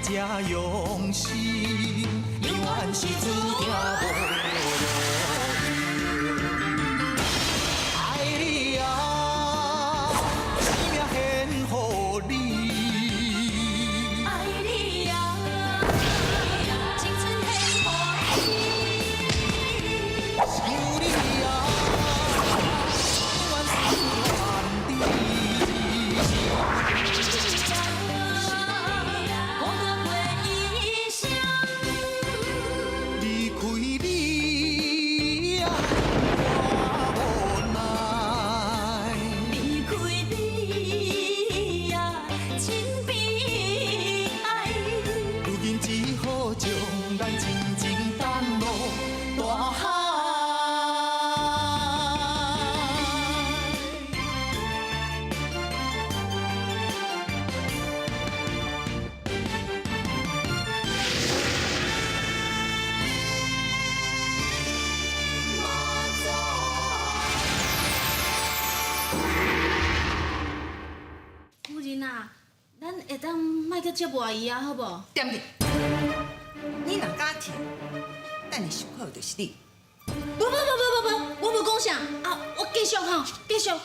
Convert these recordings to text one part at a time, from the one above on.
才用心，永远是注定無路用。愛你啊，生命獻予你。愛你啊，青春獻予你。想你啊，永遠思念你。孤單過一生。離開你啊，我無奈。離開你啊，真悲哀。如今只好將咱親情等落大海。夫人啊，咱會當莫閣折磨伊啊，好無？踮去！你若敢聽，等下受苦的就是你。無無無無無無，我無講啥啊，我繼續吼，繼續。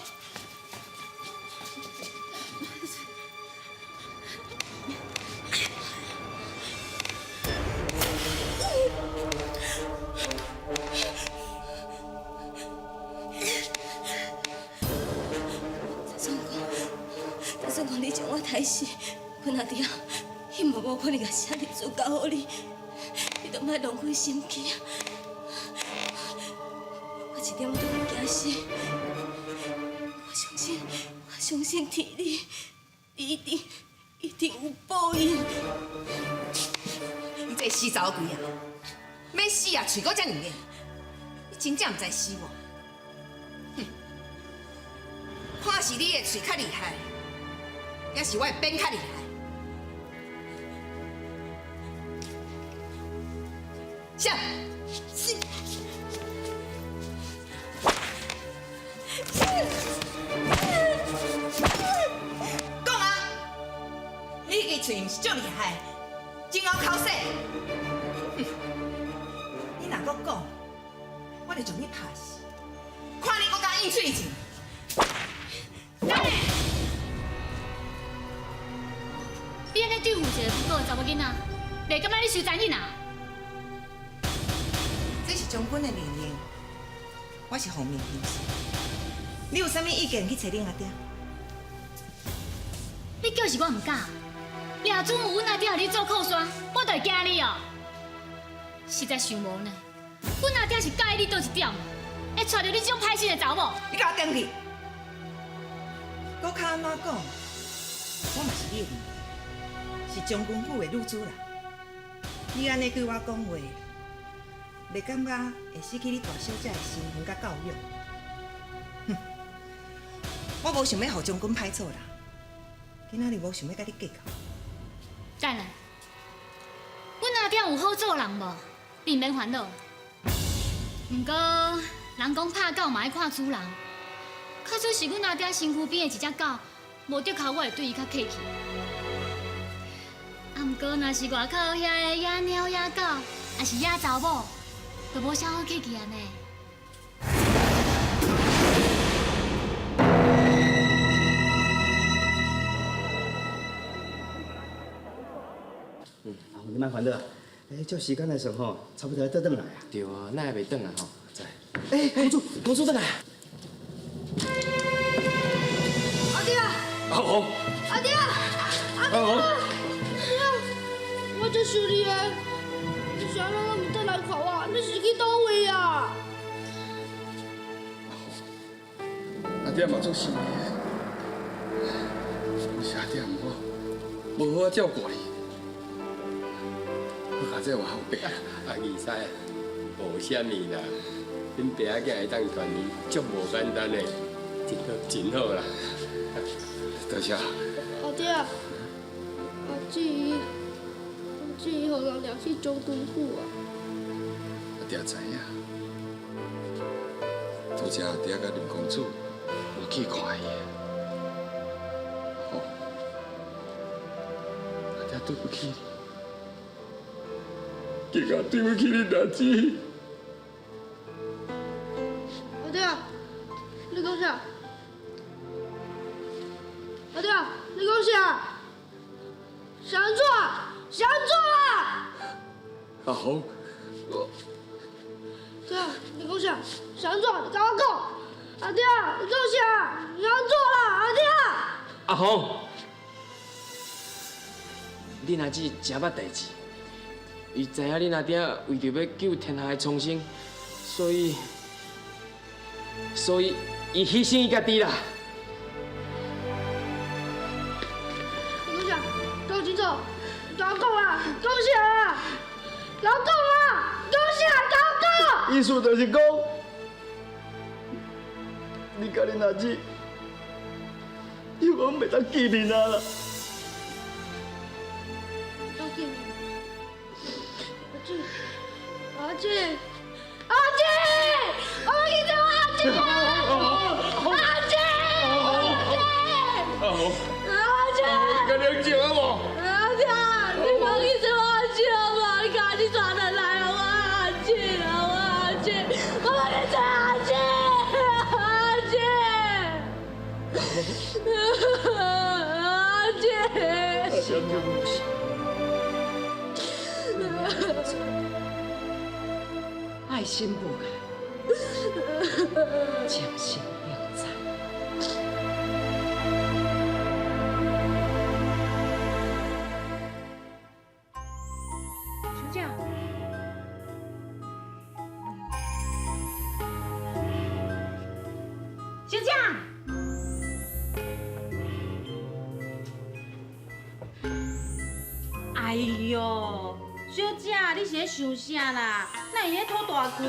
就算講，就算講你將我刣死，阮阿爹伊嘛無可能共寫日子交予你，你都莫浪費心機啊！我一點都毋驚死，我相信，我相信天理，你一定一定有報應。你這個死查某鬼啊！欲死啊，喙閣遮爾硬，你真正毋知死無？哼！看是你的喙較厲害，抑是我的鞭較厲害？啥？是。講啊！你這喙毋是足厲害，真𠢕口舌。哼！你若閣講，我就將你拍死，看你閣敢應喙舌。等下，你按呢對付一个不過的查某囡仔，袂感覺你傷殘忍啊？這是將軍的命令，我是奉命行事。你有啥物意見去揣恁阿爹？你叫是我毋敢，掠准有阮阿爹予你做靠山，我就會驚你哦。實在想無呢，阮阿爹是佮意你佗一點，會娶著你這種歹心的查某。你共我轉去！閣較按怎講，我嘛是你的女兒，是將軍府的女主人。你按呢對我講話，袂感覺會失去你大小姐的身份佮教養？哼！我無想欲予將軍歹做人，今仔日無想欲佮你計較。等下，阮阿爹有好做人無？你毋免煩惱。毋過人講拍狗嘛愛看主人，假使是阮阿爹身軀邊的一隻狗，無的確我會對伊較客氣。啊，毋過若是外口遐的野貓野狗，抑是野查某，就無啥好客氣啊呢。嗯，阿紅你莫煩惱啊，欸，照時間來算吼，差不多愛倒轉來啊。對啊，哪會袂轉來吼？知。欸，公主，公主轉來。阿爹啊！阿紅。阿爹啊！阿阿紅。我足想你的，你啥攏毋轉來看我，你是去佗位啊？阿爹嘛足想你的，是阿爹毋好，無好好照顧你。好佳哉我好爸。阿二師，無啥物啦，恁爸仔囝會當團圓，足無簡單的，真好，真好啦。多謝。阿爹，阿姊，阿姊予人掠去將軍府啊。阿爹知影，拄才阿爹佮林公子有去看伊。好，阿爹對不起你。更加对不起恁阿姊。阿爹，你讲啥？阿爹，你讲啥？是按怎？是按怎啊？阿红，我。爹，你讲啥？是按怎？你共我讲。阿爹，你讲啥？是按怎啦？阿爹。阿红，恁阿姊真捌代志，伊知影恁阿爹为著欲救天下的苍生，所以，所以伊牺牲伊家己啦。你讲啥？讲清楚！共我讲啊！讲啥啊？共我讲啊！讲啥？共我讲！意思就是讲，你佮恁阿姊，以后袂当见面啊啦。袂当见面。阿姊，阿姊，阿姊，我欲去找我阿姊啊！阿姊，阿姊，阿姊，你较冷静好无？阿姊，你莫去找我阿姊好无？你共阿姊带转来啊！我阿姊啊，我阿姊，我欲去找阿姊，阿姊，阿姊。爱心无爱，情深永在。小姐，小姐，哎哟，小姐，你是咧想啥啦？哪会咧吐大气？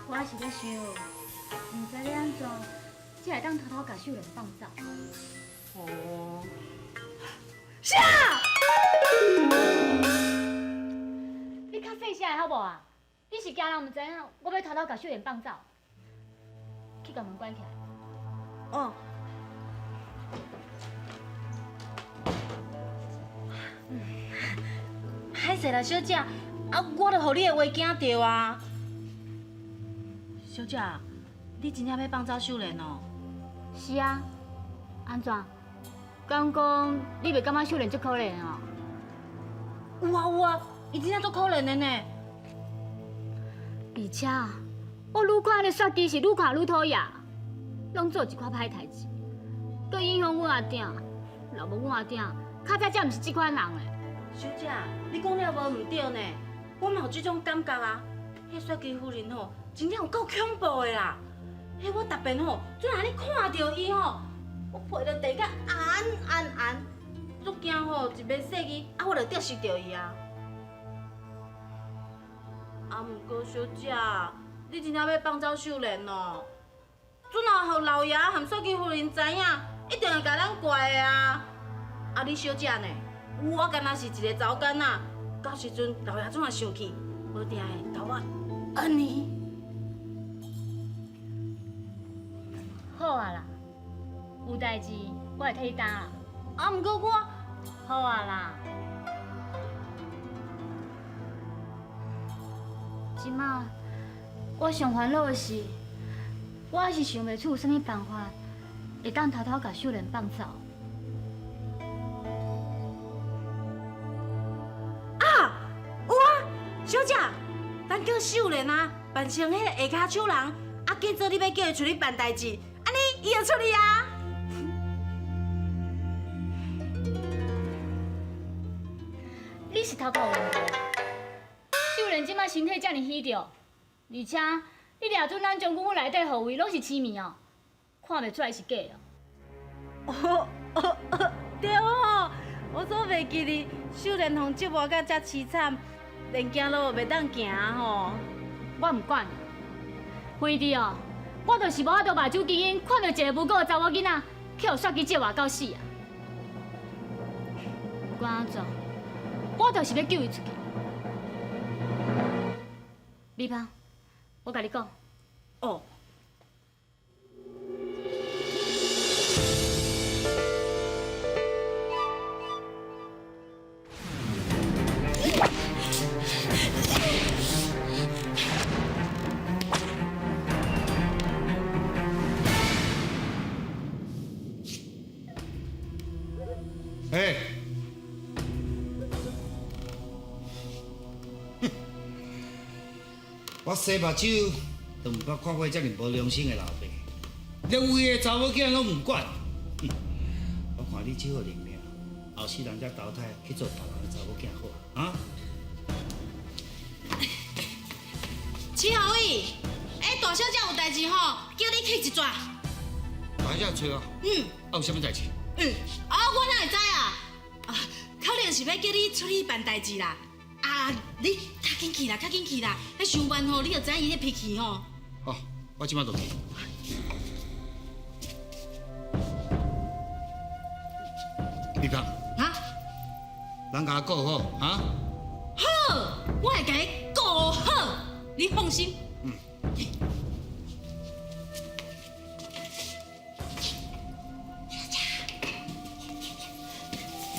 我是咧想，毋知欲按怎，才会当偷偷共秀莲放走。哦，啥？你较细声好无啊？你是惊人毋知影，我欲偷偷共秀莲放走？去共门关起来。哦。歹势啦，小姐，啊，我著予你的话惊著啊。小姐，你真正欲放走秀莲哦？是啊，按怎？敢讲你袂感觉秀莲足可怜哦？有啊有啊，伊真正足可怜的呢。而且我愈看彼个雪姬是愈看愈讨厌，拢做一寡歹代志，阁影响阮阿囝。若无阮阿囝，较早才毋是这款人咧。小姐，你讲了无毋对呢，我嘛有这种感觉啊。彼雪姬夫人吼，真正有够恐怖的啦。彼我逐遍吼，总按呢看著伊吼，我皮就地甲红红红，足惊吼一袂细意，啊我就得失著伊啊。啊，毋过小姐，你真正欲放走秀莲哦？阵若予老爷和雪姬夫人知影，一定会共咱怪的啊！啊，你小姐呢？我敢若是一个查某囡仔，到时阵老爷总若生气，无定会共我按呢。好啊啦，有代志我会替你担啦。啊，毋过我，好啊啦。这马我上烦恼的是，我还是想袂出有啥物办法，会当偷偷共秀莲放走。啊，有啊，小姐，咱叫秀莲啊，扮成彼个下跤手人，啊，假做你欲叫伊出去办代志，按呢伊就出去啊。你是头壳有问题。秀莲这马身体遮尔虚弱，而且你掠准咱将军府内底护卫拢是痴迷哦，看袂出来是假的。哦哦哦，对哦，我总袂记得秀莲予折磨甲遮凄惨，连行路都袂当行吼。我毋管，非得哦，我就是无法度目睭睁眼，看著一个无辜的查某囡仔去予雪姬折磨到死啊！不管按怎，我就是欲救伊出去。美芳，我共你讲。哦。哎，哼，我洗目睭都毋捌看过遮尔无良心的老爸，连为的查某囝拢毋管。哼，我看你只好认命，后世人才投胎去做别人的查某囝好啊。齐浩伟，哎，大小姐有代志吼，叫你去一转。大小姐找我？嗯。啊，有啥物代志？嗯，啊，我哪会知啊？啊，可能是欲叫你出去办代志啦。啊，你较紧去啦，较紧去啦！彼伤慢吼，你就知影伊彼脾气吼。好，我这马就去。丽芳。啊？人共我顾好啊？好，我会共伊顾好，你放心。嗯。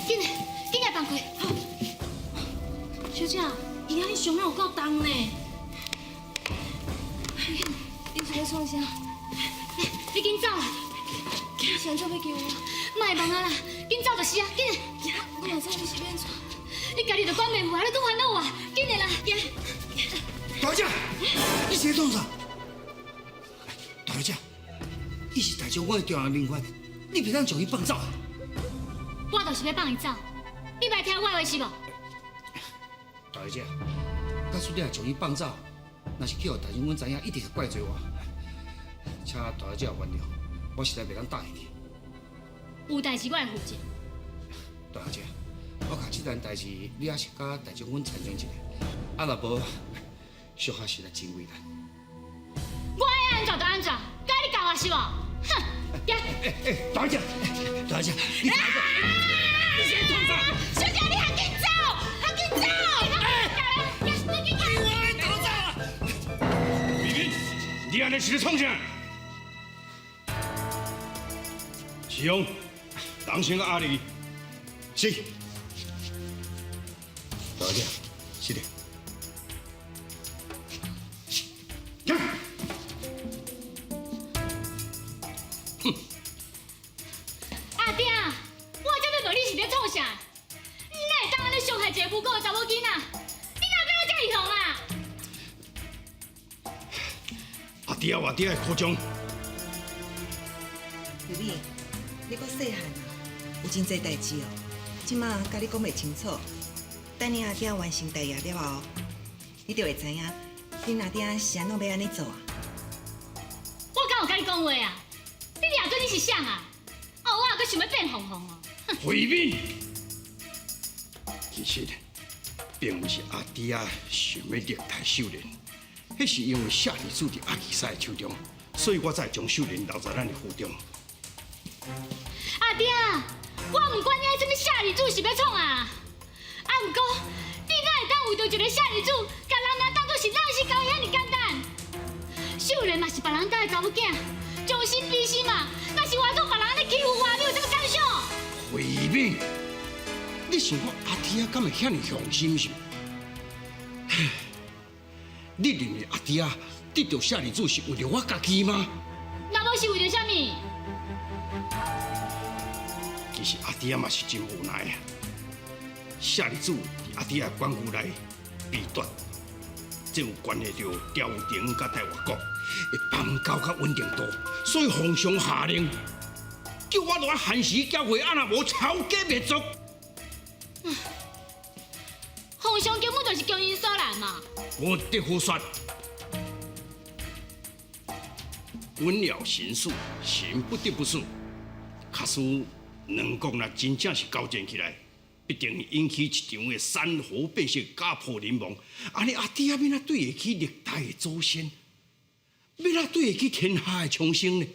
紧来，紧来放开。好。小姐，伊按呢伤有够重呢。你是欲创啥？你紧走啦！你是按怎欲救我？莫问啊啦，紧走就是啊，紧！我嘛知你是欲按怎？你家己就管袂赴啊，你阁烦恼我？紧的啦，行。大姐，你是咧创啥？大小姐，伊是大将军的重要名媛，你袂当将伊放走。我就是欲放伊走，你袂听我的话是无？大小姐，假使你若将伊放走，若是去予大将军知影，一定会怪罪我。请大小姐原谅，我实在袂当答应你。有代志我会负责。大小姐，我看这件代志，你还是佮大将军参详一下，啊，若无，小可实在真为难。我爱按怎就按怎，该你教我是无？哼！行。哎哎，大小姐，大小姐，你你是咧创啥？小姐，你较紧走，较紧走！哎，你我来逃走啊！美敏，你按呢是咧创啥？启勇，人先压你。是。大小姐，是的。阿鼎，我才欲问你是咧创啥？你哪会当按呢伤害一个无辜的查某囡仔？你哪变到遮尔凶啊？阿弟啊，阿弟的苦衷。玉美，你阁细汉啊，有真济代志哦，这马共你讲袂清楚。等你阿囝完成大业了后，你就会知影恁阿囝是按怎欲按呢做啊。我敢有共你讲话啊？你掠准你是谁啊？哦，我犹阁想欲变凤凰哦。慧敏，其实并毋是阿弟仔想欲虐待秀莲，彼是因为舍利子伫阿基师的手中，所以我才会将秀莲留在咱的府中。阿弟啊，我毋管你爱啥物舍利子是欲创啊！啊，毋过你哪会当为著一个舍利子，共人若当作是垃圾狗遐尔简单？秀莲嘛是别人家的查某囝，将心比心嘛，若是换做别人按呢欺负我，你有啥物感想？慧敏，你想讲阿弟仔敢会遐尔雄心是？你认为阿弟仔得著舍利子是为著我家己吗？那无是为著啥物？其实阿弟仔嘛是真无奈啊。舍利子伫阿弟仔管区内被夺，这有关系著朝廷佮大越国的邦交佮稳定度，所以皇上下令叫我落来限时交会，啊若无抄家灭族。皇上根本就是强人所难嘛！我得胡说，阮了神事，神不得不死。假使两国若真正是交战起来，必定引起一场的山河变色、家破人亡。按呢阿弟仔欲按怎对得起历代的祖先？欲按怎对得起天下的苍生呢？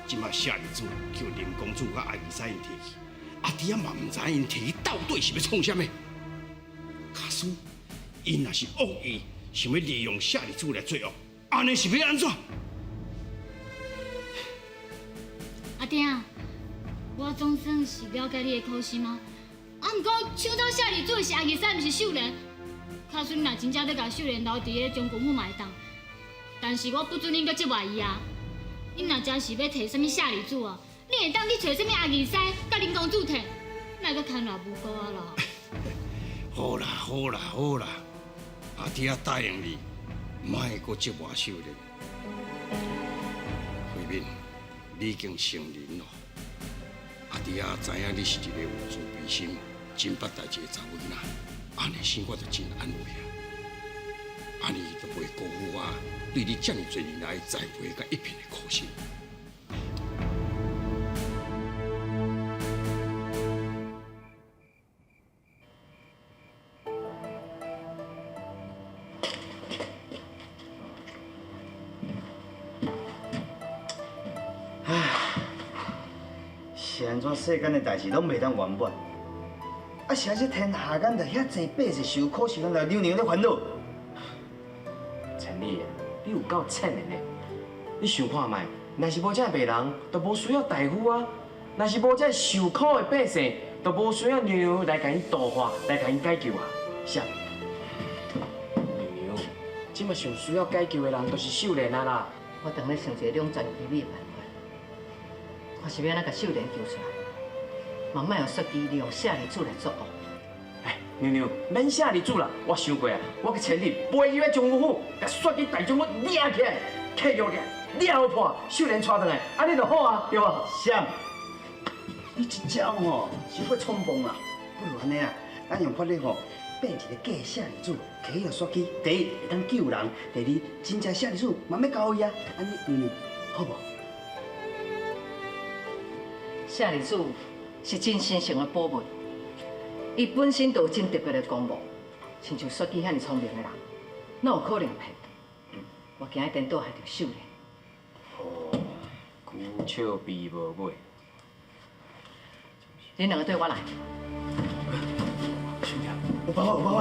这马舍利子叫林公子佮阿二师𪜶提去，阿弟仔嘛毋知𪜶提去到底是欲创啥物。假使𪜶若是恶意，想欲利用舍利子来作恶，按呢是欲按怎？阿鼎，我总算是了解你的苦心啊。啊，毋过抢走舍利子的是阿二师，毋是秀莲。假使你若真正欲共秀莲留伫咧将军府嘛会当，但是我不准恁阁责骂伊啊。恁若真是欲提啥物舍利子啊，你會當去揣啥物阿二師，佮林公子提，莫閣牽拉無辜啊啦！好啦好啦好啦，阿弟仔答應你，莫閣折磨秀蓮。慧敏，你已經成人咯，阿弟仔知影你是一個有慈悲心、真捌代誌的查某囡仔，按呢心我就真安慰啊。按呢就袂辜負我對你這麼濟年來栽培佮一片的苦心。唉，是按怎世間的代誌攏袂當圓滿？啊，是按這天下間就遐濟百姓受苦受難，來娘娘咧煩惱。千里，你有夠淺的呢！你想看覓，若是無這個病人，就無需要大夫啊；若是無這受苦的百姓，就無需要娘娘來共𪜶度化，來共𪜶解救啊！是啊，娘娘，這馬上需要解救的人，就是秀蓮啊啦！我當咧想一個兩全其美的辦法，看是欲按怎共秀蓮救出來，嘛莫予雪姬利用舍利子來作惡。哎，娘娘，免舍利子啦，我想過啊，我去千里飛入來將軍府，共雪姬大將軍掠起來，契約起來，掠予破，秀蓮娶轉來，按呢就好啊，對無？啥？你這招吼，傷過衝動啦，不如按呢啊，咱用法力吼，變一個假舍利子，提去予雪姬。第一會當救人，第二真正舍利子嘛欲交伊啊，按呢娘娘好無？舍利子是真神聖的寶物，伊本身就有真特別的功能，親像雪姬遐爾聰明的人，哪有可能騙？我驚伊顛倒害著秀蓮。哦，龜笑鱉無尾。恁兩個綴我來。兄弟，有辦法，有辦法！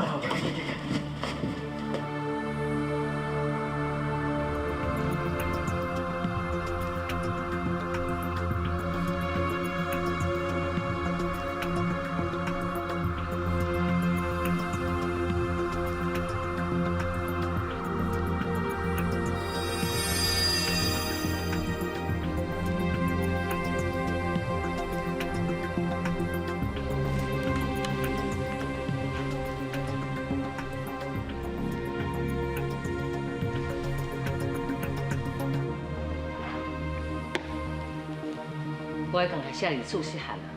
我爱共舍利子细汉啊，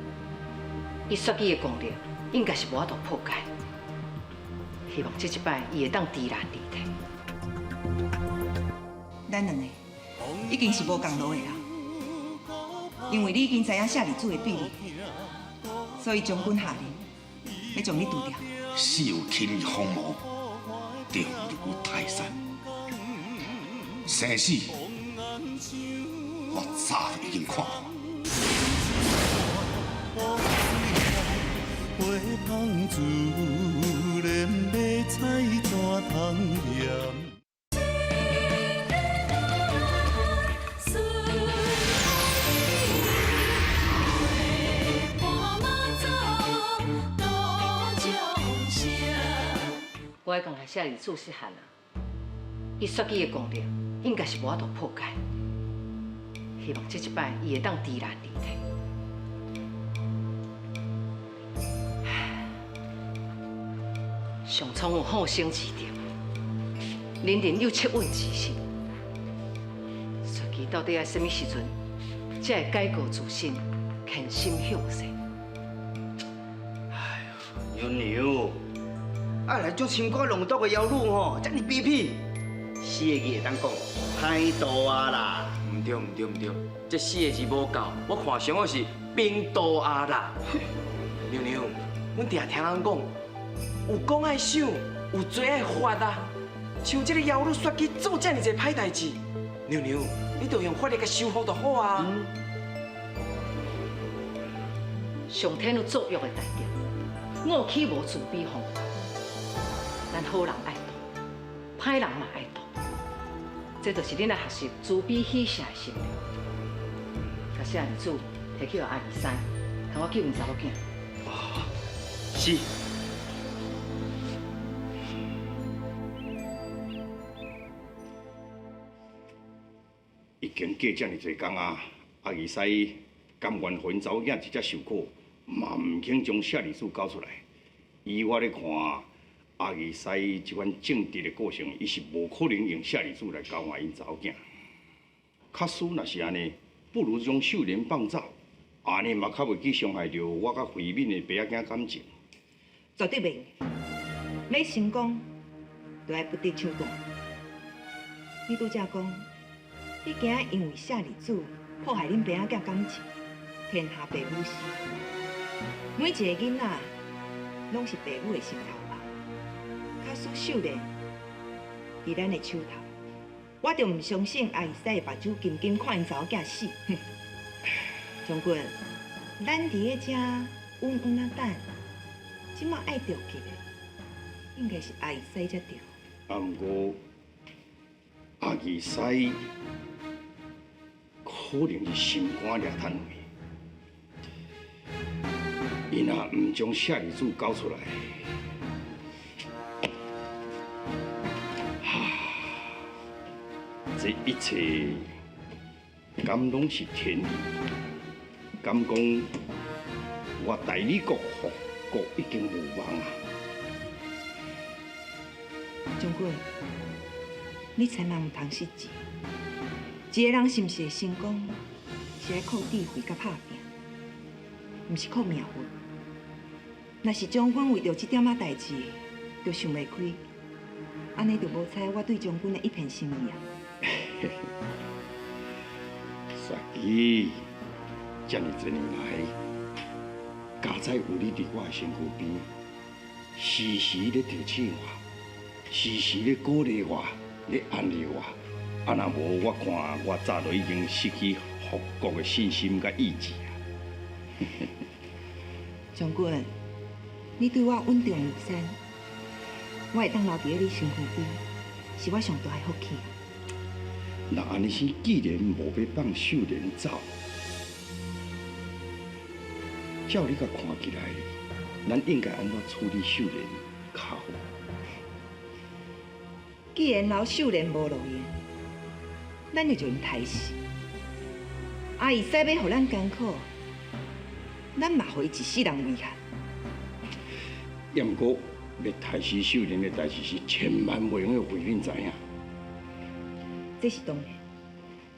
伊雪姬的功力應該是無法度破解，希望這一擺伊會當知難而退。咱兩個已經是無仝路的啊，因為你已經知影舍利子的秘密，所以將軍下令欲將你除掉。死有輕風魔，重如泰山，生死我早就已經看破。我爱共舍利子细汉啊，伊雪姬的功力應該是無法度破解，希望這一擺伊會當知難而退。上蒼有好生之德，人人有惻隱之心。雪姬到底愛啥物時陣才會改過自新，虔心向善？哎呦，娘娘，啊來這心肝濃毒的妖女吼，遮爾卑鄙，四個字會當講，歹度啊啦！毋對毋對毋對，這四個字無夠，我看上好是冰度啊啦！娘娘，阮定聽人講。有講愛想，有做愛發啊！像這個妖女雪姬做這爾濟歹代誌，娘娘，你著用法力共修復就好啊。上天有作育的大德，我豈無慈悲風度？咱好人愛度，歹人嘛愛度，這就是恁愛學習慈悲喜捨的心理。共舍利子提去予阿二師，替我救𪜶查某囝。哦，是。已經過遮爾濟工啊，阿二師甘愿予𪜶查某囝一只受苦，嘛毋肯將舍利子交出來。以我咧看，阿義師這款正直的個性，伊是無可能用舍利子來交換𪜶查某囝。假使若是按呢，不如將秀蓮放走，按呢嘛較袂去傷害著我佮慧敏的爸仔囝感情。絕對袂用，欲成功，就愛不擇手段。你拄才講，你驚因為舍利子破壞恁爸仔囝感情，天下父母心，每一个囡仔攏是父母的心頭肉。假使秀蓮佇咱的手頭，我就毋相信阿義師會目睭金金看𪜶查某囝死。哼，將軍，咱佇咧遮穩穩仔等，這馬愛著急的，應該是阿義師才對。啊，毋過阿義師可能是心肝掠趁血，伊若毋將舍利子交出來，哈，這一切敢攏是天意？敢講我大理國復國已經無望啊？將軍，你千萬毋通失志。一个人是毋是會成功，是愛靠智慧佮拍拚，毋是靠命運。若是將軍為著這點仔代誌就想袂開，按呢就無彩我對將軍的一片心意啊！雪姬，這爾濟年來，佳哉有你佇我的身軀邊，時時咧提醒我，時時咧鼓勵我，咧安慰我。啊，若無我看，我早就已經失去復國的信心佮意志啊！將軍，你對我穩重如山，我會當留佇咧你身軀邊，是我上大的福氣。若按呢生，既然無欲放秀蓮走，照你共看起來，咱應該按怎處理秀蓮較好？既然留秀蓮無路用，咱就將𪜶刣死。阿義師欲予咱艱苦，咱嘛予伊一世人遺憾。也毋過，欲刣死秀蓮的代誌是千萬袂用予慧敏知影。這是當然，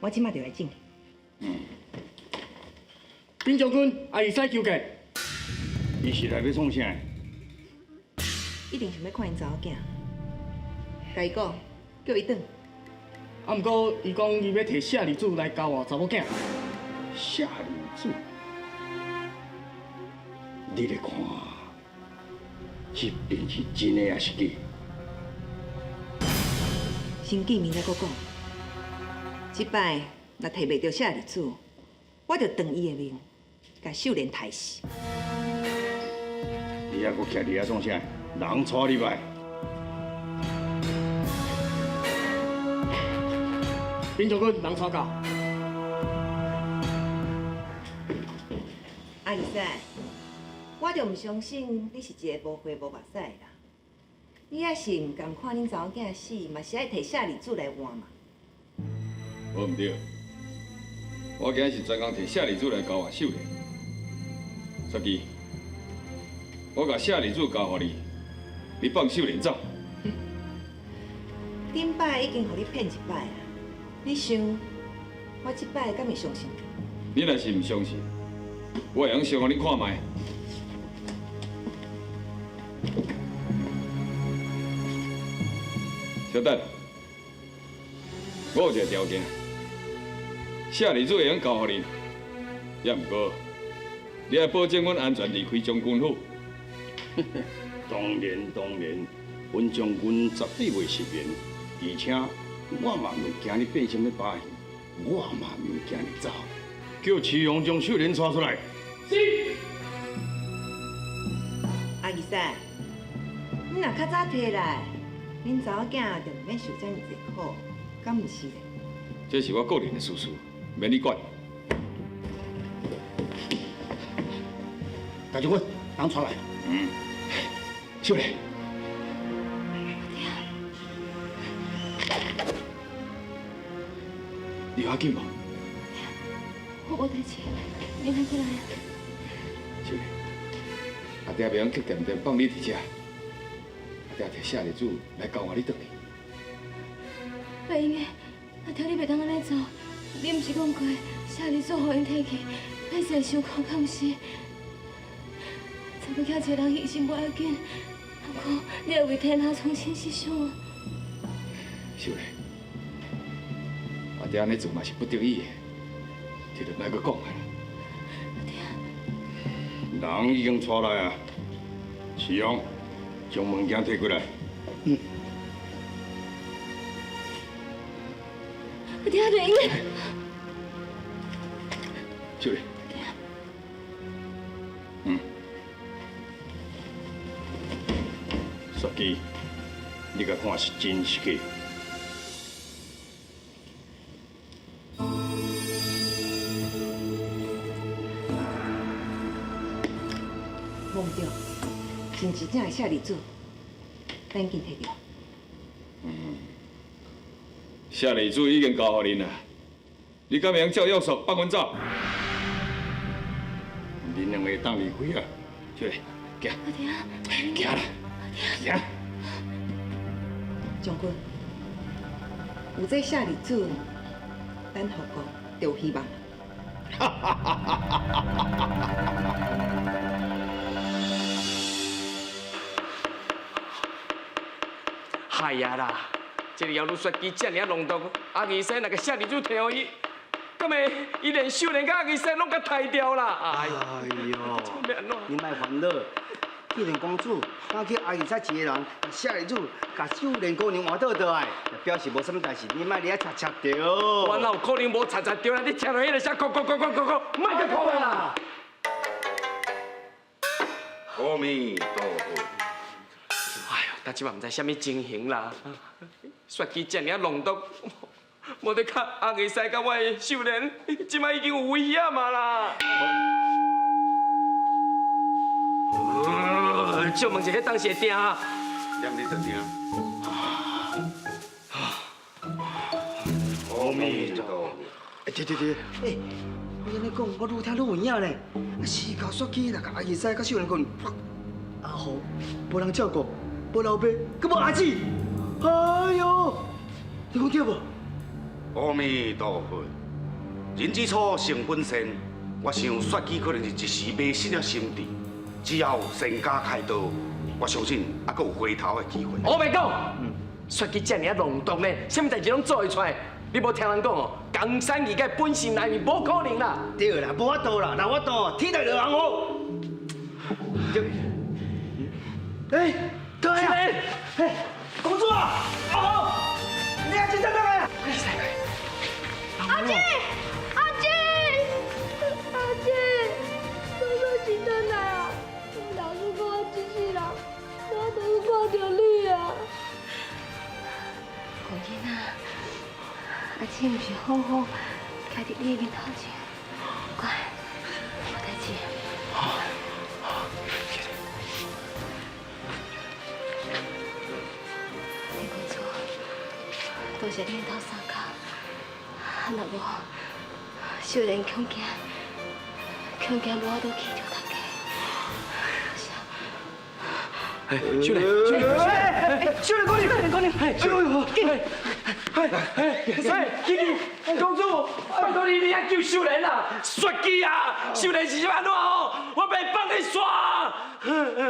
我這馬就來進去。稟將軍，阿義師求見。伊是來欲創啥？一定想欲看𪜶查某囝。共伊講，叫伊轉。啊，毋過伊講伊欲提舍利子來交換查某囝。舍利子，你咧看，這邊是真的抑是假？先見面再閣講。這擺若提袂著舍利子，我就當伊的面，共秀蓮刣死。你猶閣徛佇遐創啥？人帶入來。稟將軍，人帶到。阿義師，我就毋相信你是一个無血無目屎的人。你抑是毋甘看恁查某囝死，嘛是愛提舍利子來換嘛？無毋對，我今日是專工提舍利子來交換秀蓮。雪姬，我共舍利子交予你，你放秀蓮走。頂擺已經予你騙一擺啊！你想，我這擺敢會相信？你若是毋相信，我會用相予你看覓。稍等，我有一個條件，舍利子會用交予你，也毋過，你愛保證阮安全離開將軍府。當然當然，阮將軍絕對袂食言，而且我嘛袂驚你變啥物把戲，我嘛毋驚你走。叫徐勇將秀蓮帶出來。是。阿義師，你若較早提來，恁查某囝就毋免受遮爾濟苦，敢毋是咧？這是我個人的私事，免你管。大將軍，人帶來。嗯。秀蓮。你有要緊無？我無代誌。你哪过來啊？秀蓮，阿爹袂用激恬恬放你佇遮，阿爹提舍利子來交換你轉去。袂用的，阿爹你袂當按呢做，你毋是講過舍利子予𪜶提去，百姓受苦敢毋是？查某囝一個人犧牲無要緊，毋過你會為天下重新設想啊！秀蓮，阿爹按呢做嘛是不得已的，這就莫閣講啊。人已經帶來啊，徐勇，將物件提過來。嗯。阿爹袂用的。秀蓮。嗯。雪姬，你共看是真是假？無毋對，是毋是正的舍利子？趕緊提著。嗯，舍利子已經交予恁啦，你敢會用照約束放阮走？恁兩個當離開啊！秀蓮，行。阿爹。行啦，行。將軍，有這舍利子，咱復國就有希望。哎呀啦，這個妖女雪姬這爾啊浪毒，阿二師若共舍利子提予伊，敢會伊連秀蓮佮阿二師攏共刣掉啦！哎呦，你莫煩惱，既然公主敢去阿二師一個人，舍利子共秀蓮姑娘換倒倒來，表示無啥物代誌，你莫伫遐插插著。我哪有可能無插插著啦？你聽著彼个聲，哭哭哭哭哭哭，莫閣哭啦！阿彌陀佛。哎呦，但這嘛毋知啥物情形啦。雪姬這爾啊浪毒，無得較阿二師佮我的秀蓮，這擺已經有危險啊啦！借問一下，當時會定啊？念你就定。阿彌陀佛。欸，對對對，欸，我按呢講，我愈聽愈有影咧。啊，是靠雪姬若共阿二師佮秀蓮講，阿虎無人照顧，無老爸，閣無阿姊。哎喲，你講對無？阿彌陀佛，人之初性本善，我想雪姬可能是一時迷失了心智，只要仙家開導，我相信還閣有回頭的機會。我袂講，雪姬這爾啊浪毒呢，啥物代誌攏做會出來。你無聽人講哦，江山易改，本性難移，無可能啦。對啦，無法度啦，若法度，天大落紅雨。欸，對啊，欸，公主啊，阿虎，你也真正轉來啊！阿姊，阿姊，阿姊，我煞是轉來啊！老师讲我這世人，我都看著你啊！顧囡仔，阿姊毋是好好徛佇你的面頭前，乖，無代誌。林公主，多謝恁鬥相共，啊若無秀蓮恐驚，恐驚無法度去著大家。欸，秀蓮，秀蓮，秀蓮姑娘，秀蓮姑娘，哎呦，緊，哎哎哎，姐姐，公主，拜託你，你愛救秀蓮啦！雪姬啊，秀蓮是按怎哦？我袂放你煞。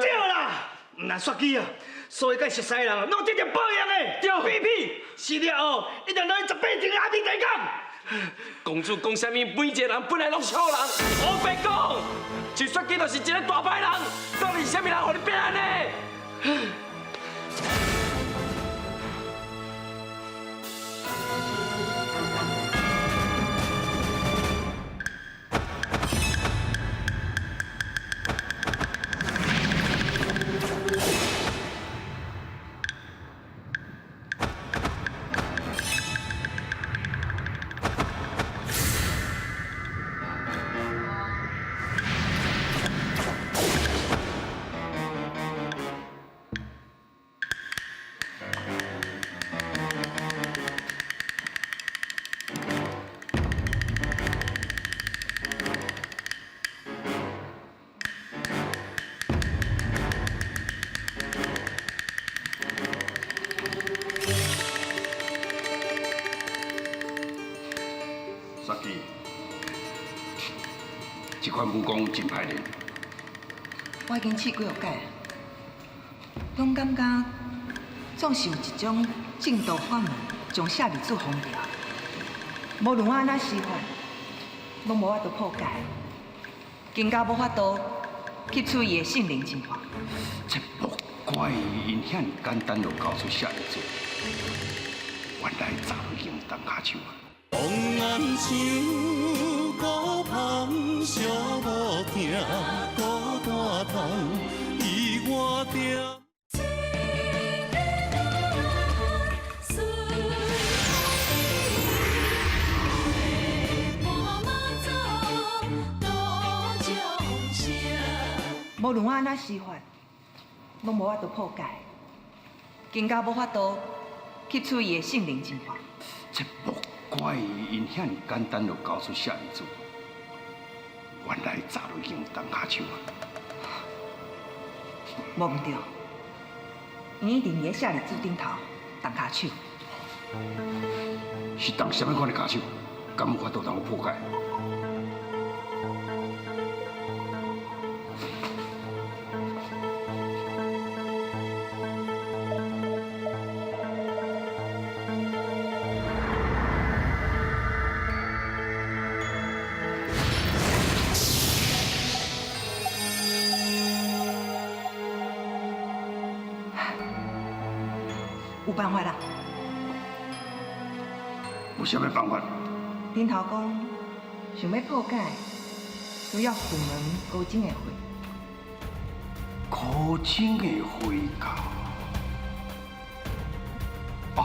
對啦，毋但雪姬啊，所有佮熟似的人，攏得著報應的。對，屁屁，死了後，一定來18層阿彌地獄。公主講啥物？每一個人本來攏是好人，我白講，就雪姬就是一个大歹人，到底是啥物人予你變按呢？這款武功真歹練。我已經試幾落擺，攏感覺總是有一種正道法門將舍利子封掉。無論我按怎施法，攏無法度破解，更加無法度吸取伊的性靈精華。這莫怪𪜶遐爾簡單就交出舍利子，原來早已經動跤手啊！王安像孤芳寂无疼，孤单通伊我定。無論我按怎施法，攏無法度破解，更加無法度吸取伊的性靈精華。這莫怪𪜶遐爾簡單就交出舍利子，原來早已經動跤手啊！無毋對，𪜶一定佇舍利子頂頭動跤手。是動啥物款的跤手？敢有法度通破解？有辦法啦！有啥物辦法？頂頭講，想欲破解，需要佛門高僧的血。高僧的血教。哦，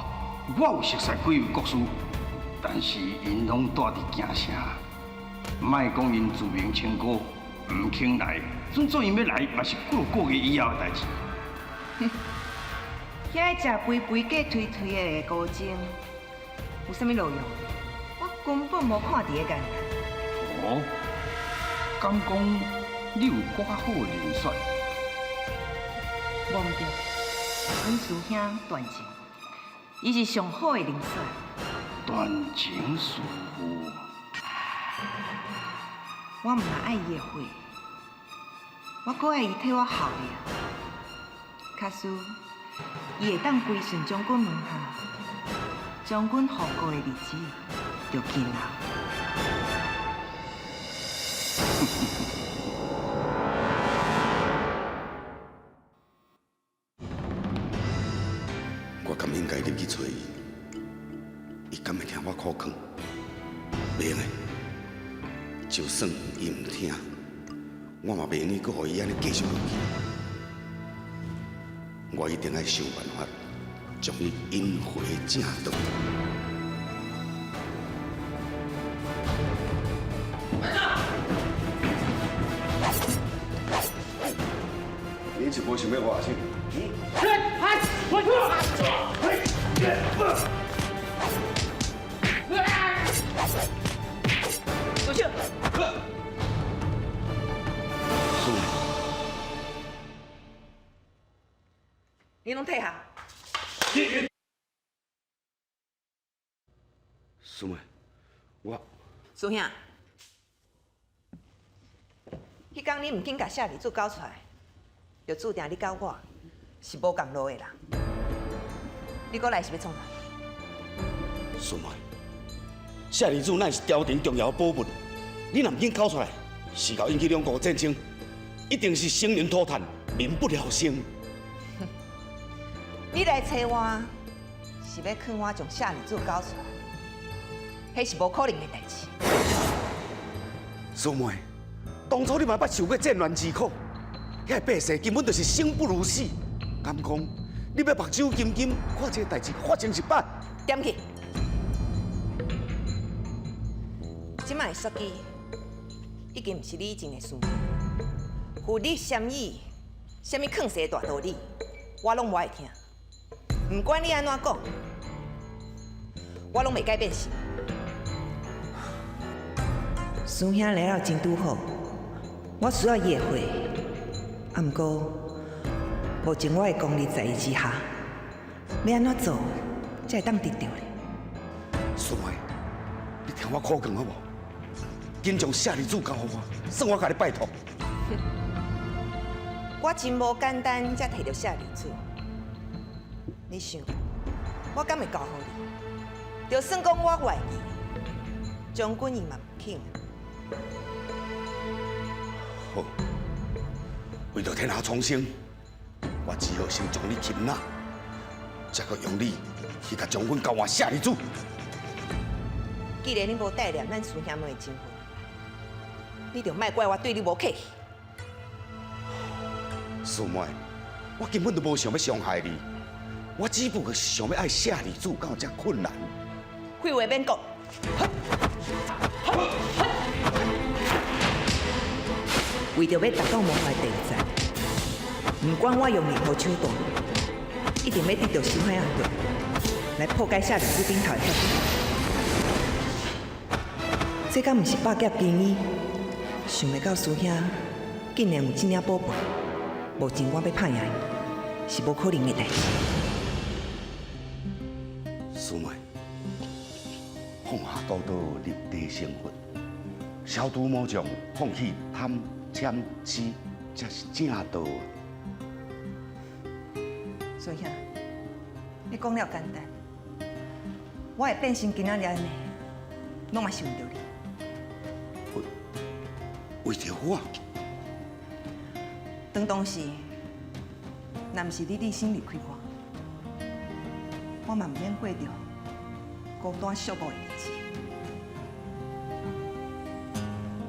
我有熟識幾位國師，但是𪜶攏住佇京城，莫講𪜶自命清高，毋肯來。準做𪜶欲來，嘛是幾落個月以後的代誌。遐個食肥肥加推推的高僧，有啥物路用？我根本無看佇咧眼內。哦，敢講你有較好的人選？無毋對，阮師兄段靜，伊是上好的人選。段靜師傅，我毋但愛伊的血，我閣愛伊替我效力。假使伊會當歸順將軍門下，將軍復國的日子就近啦。我敢應該入去揣伊？伊敢會聽我苦勸？袂用的，就算伊毋聽，我嘛袂用閣予伊按呢繼續落去。我一定愛想辦法將伊引回正道。你是無想欲我下手？住手！你攏退下。師妹，我師兄，彼工你毋肯共舍利子交出來，就注定你佮我是無仝路的人。你閣來是欲創啥？師妹，舍利子乃是朝廷重要的寶物，你若毋肯交出來，事後引起兩國戰爭，一定是生靈塗炭，民不聊生。你來揣我，是欲勸我將舍利子交出來，彼是無可能的代誌。師妹，當初你嘛捌受過戰亂之苦，遐百姓根本就是生不如死。敢講，你欲目睭金金看這个代誌發生一擺？點去？這擺的雪姬已經毋是你以前的師妹，佛理禅语，啥物勸世大道理，我攏無愛聽。毋管你按怎講，我攏袂改變心。師兄來了真拄好，我需要伊的血，啊，毋過目前我的功力在伊之下，欲按怎做才會當得著咧？師妹，你聽我苦勸好無？紧将舍利子交予我，算我共你拜托。我真无简单，才提著舍利子。你想，我敢会交予你？就算讲我愿意，将军伊嘛毋肯。好，为著天下苍生，我只好先将你擒拿，才阁用你去共将军交换舍利子。既然你无带念咱师兄妹的情分，你就莫怪我对你无客气。师妹，我根本就无想欲伤害你，我只不过是想欲爱舍利子，敢有遮困难？废话免讲。为著欲达到魔法的第二层，毋管我用任何手段，一定欲得著师兄的来破解舍利子顶头的法这敢毋是百劫经医？想袂到师兄竟然有这领宝贝，目前我欲拍赢伊，是无可能的代志。师妹，放下屠刀，立地成佛，消除魔障，放弃贪嗔痴，才是正道啊！师兄，你讲了简单，我会变成今仔日按呢，拢嘛是为著你。为著我？当当时，若毋是你立心离开我，我嘛毋免过著孤单寂寞的日子。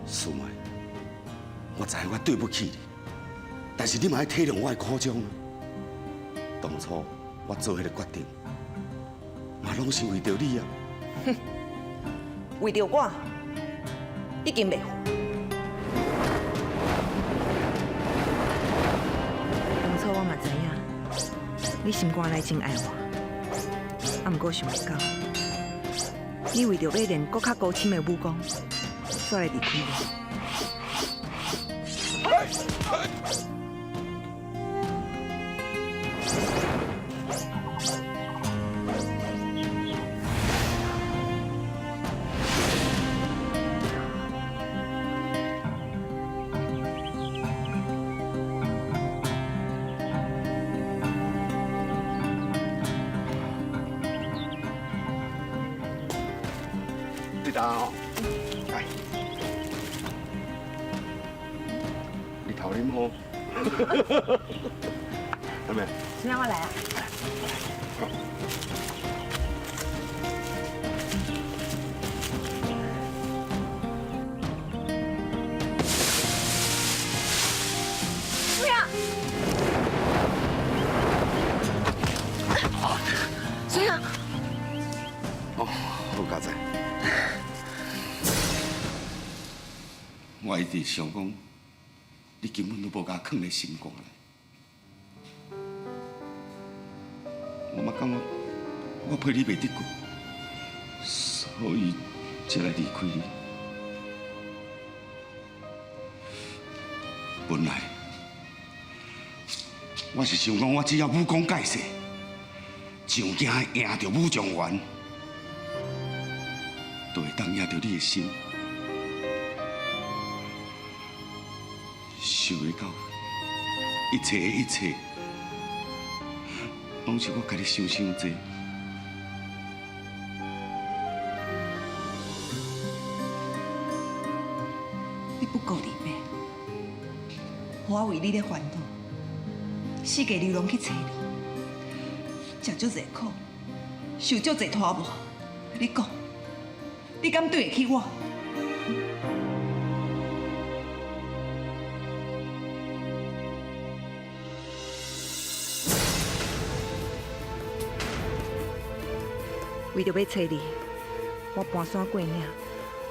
师妹，我知我对不起你，但是你嘛爱体谅我的苦衷啊。当初我做彼个决定，嘛拢是为著你啊。哼，为著我，已经袂赴。当初我嘛知影，你心肝内真爱我，啊，毋过想袂到，你为著欲练阁较高深的武功，煞来离开我。你打哦，来，你头啉好，阿妹，师兄，我来啊。师兄，师兄，哦，好佳哉。我一直想讲，你根本都无共我囥佇心肝内。我嘛感觉我陪你袂得久，所以才来离开你。本来我是想讲，我只要武功盖世，上惊赢著武状元，就会当赢著你的心。想袂到，一切的一切，拢是我家己想伤济。你不顾离别，予我为你咧烦恼，四界流浪去揣你，食足济苦，受足济拖磨。你讲，你敢对得起我？为著欲揣你，我搬山过岭，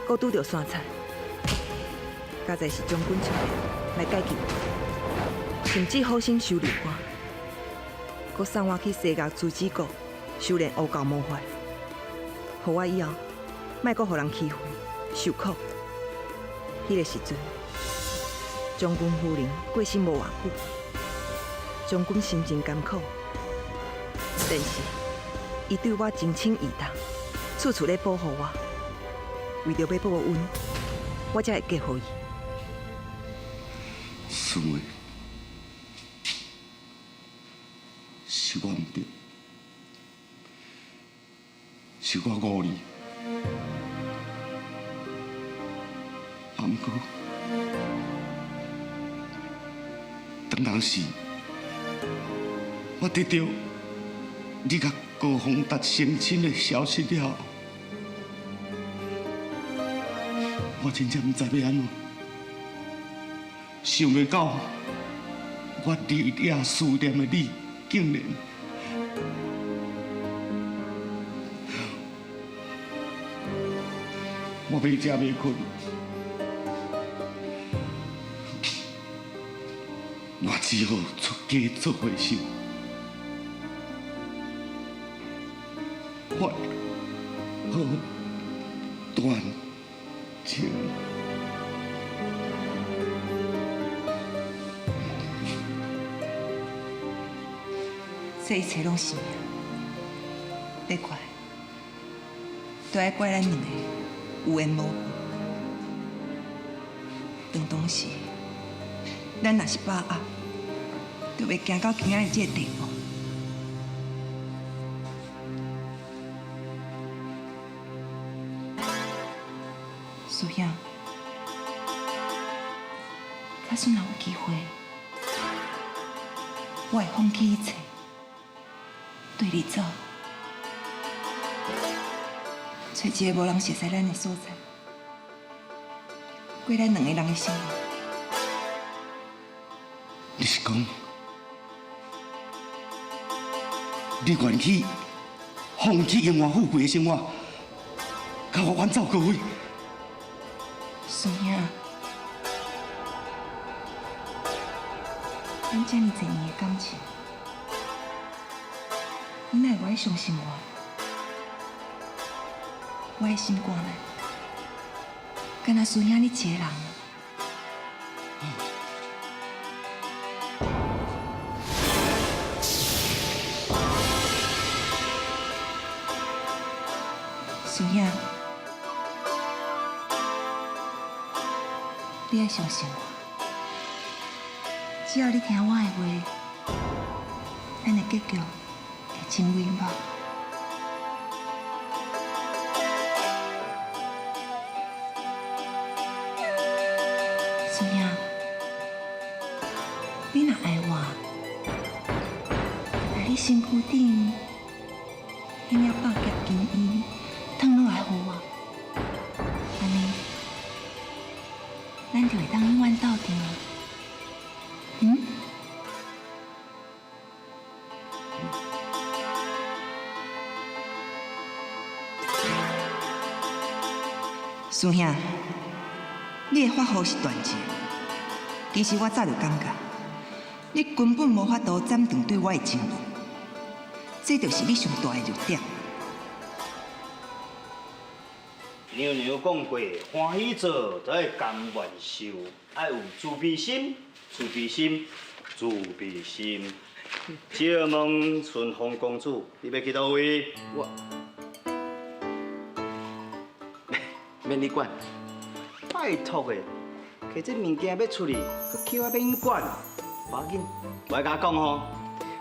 阁拄著山贼。佳哉是将军出面来解救我，甚至好心收留我，阁送我去西岳朱子谷修炼乌教魔法，予我以后莫阁予人欺负受苦。彼个时阵，将军夫人过身无偌久，将军心情艰苦，但是伊对我情深意重，处处咧保护我，为著欲保护阮，我才會嫁予伊。淑梅，是我毋對，是我誤你。啊，毋過，當當時我得到你佮高宏達成親的消息了後，我真正毋知欲按怎，想袂到我日夜思念的你，竟然我欲食袂睏，我只好出家做和尚，我好断情。這一切攏是命，欲怪，都愛怪咱兩个有緣無份。當當時，咱若是把握，就袂行到今仔日這个地步。師兄，假使若有機會，我會放棄一切，綴你走，揣一个無人熟似咱的所在，過咱兩个人的生活。你是講，你願意放棄榮華富貴的生活，共我遠走高飛？師兄，咱這麼濟年的感情，你哪會無愛相信我？我的心肝內，敢若師兄你一个人。師兄，你愛相信我，只要你聽我的話，咱的結局會真美滿。師兄，你若愛我，來你身軀頂彼領百葉金衣褪落來予我，按呢，咱就會當永遠鬥陣啊！嗯？師兄，你的法號是斷情，其實我早就感覺，你根本無法度斬斷對我的情意，這就是你上大的弱點。娘娘講過，歡喜做就愛甘願受，愛有慈悲心，慈悲心，慈悲心。借問春風公主，你欲去佗位？我免你管。拜託的，提這物件欲出去，閣叫我免管，無要緊，無愛共我講吼。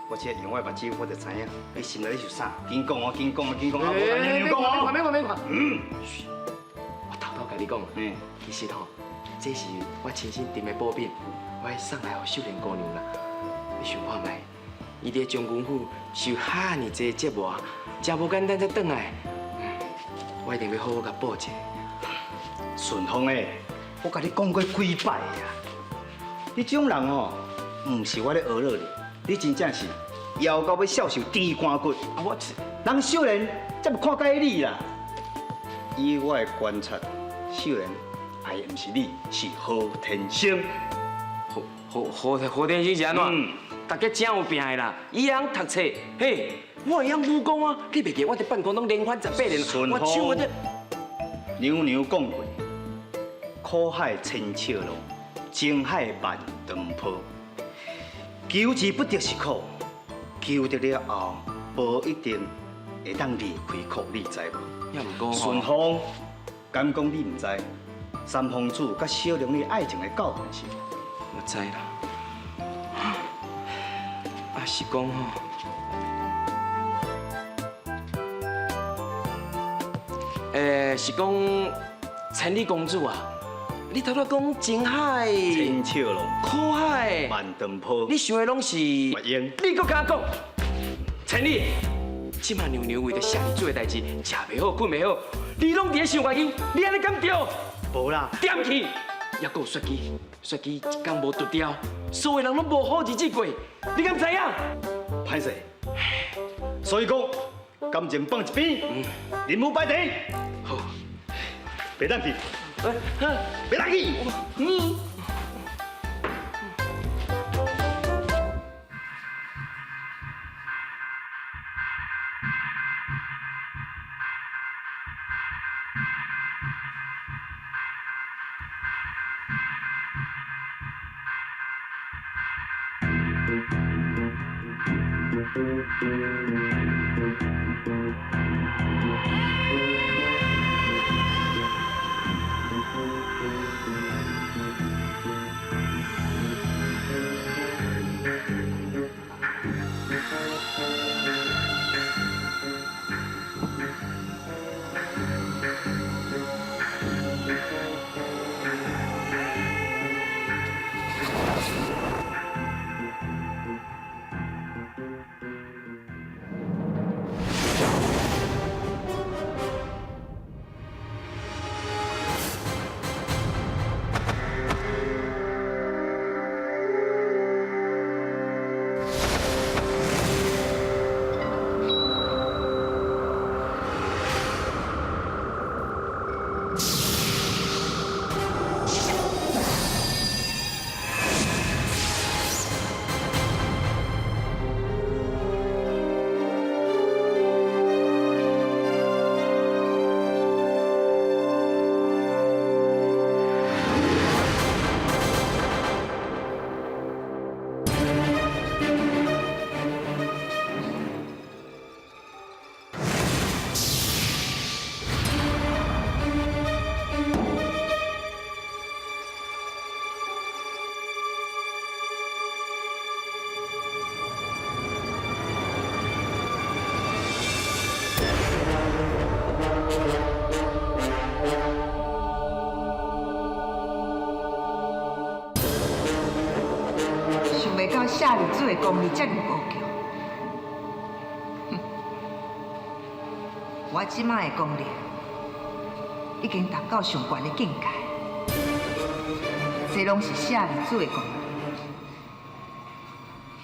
我這用我的目睭，我就知影你心內咧想啥。緊講哦，緊講哦，緊講哦，無共娘娘講哦。免看，免看，免看。嗯。我偷偷共你講，其實吼，這是我親身訂的補品，我愛送來予秀蓮姑娘啦。你想看覓？伊佇將軍府受遐爾濟折磨，誠無簡單才轉來。我一定欲好好共補一下。順風的，我共你講過幾擺啊！你這種人吼，毋是我咧呵咾你，你真正是枵到欲消受豬肝骨。啊，我人秀蓮才無看介你啦。以我的觀察，秀蓮愛的毋是你，是何天生。何天生是按怎？大家誠有病的啦，伊會曉讀冊，嘿，我會曉武功啊！你袂記我佇半空中連翻18連，我手我這。娘娘講過，苦海千尺浪，情海萬丈波。求之不得是苦，求得了後，無一定會當離開苦，你知無？也毋過順風，敢講你毋知？三公子佮小龙女爱情的教训是。我知啦。啊，是讲吼，是讲千里公主啊，你头拄讲情海、清笑龙、苦海、万长坡，你想的拢是月英。你阁敢讲？千里，这马娘娘为著谢儿子的代志，食袂好，睏袂好，你拢伫咧想外经，你按呢敢对？无啦，踮去，犹阁有雪姬，雪姬一工无除掉，所有人拢无好日子过，你敢知影？歹势，所以讲感情放一边，任务排第一。好，袂当去，袂当去。嗯。想袂到舍利子的功力遮尔高强，哼！我这摆的功力已经达到上悬的境界，这拢是舍利子的功力。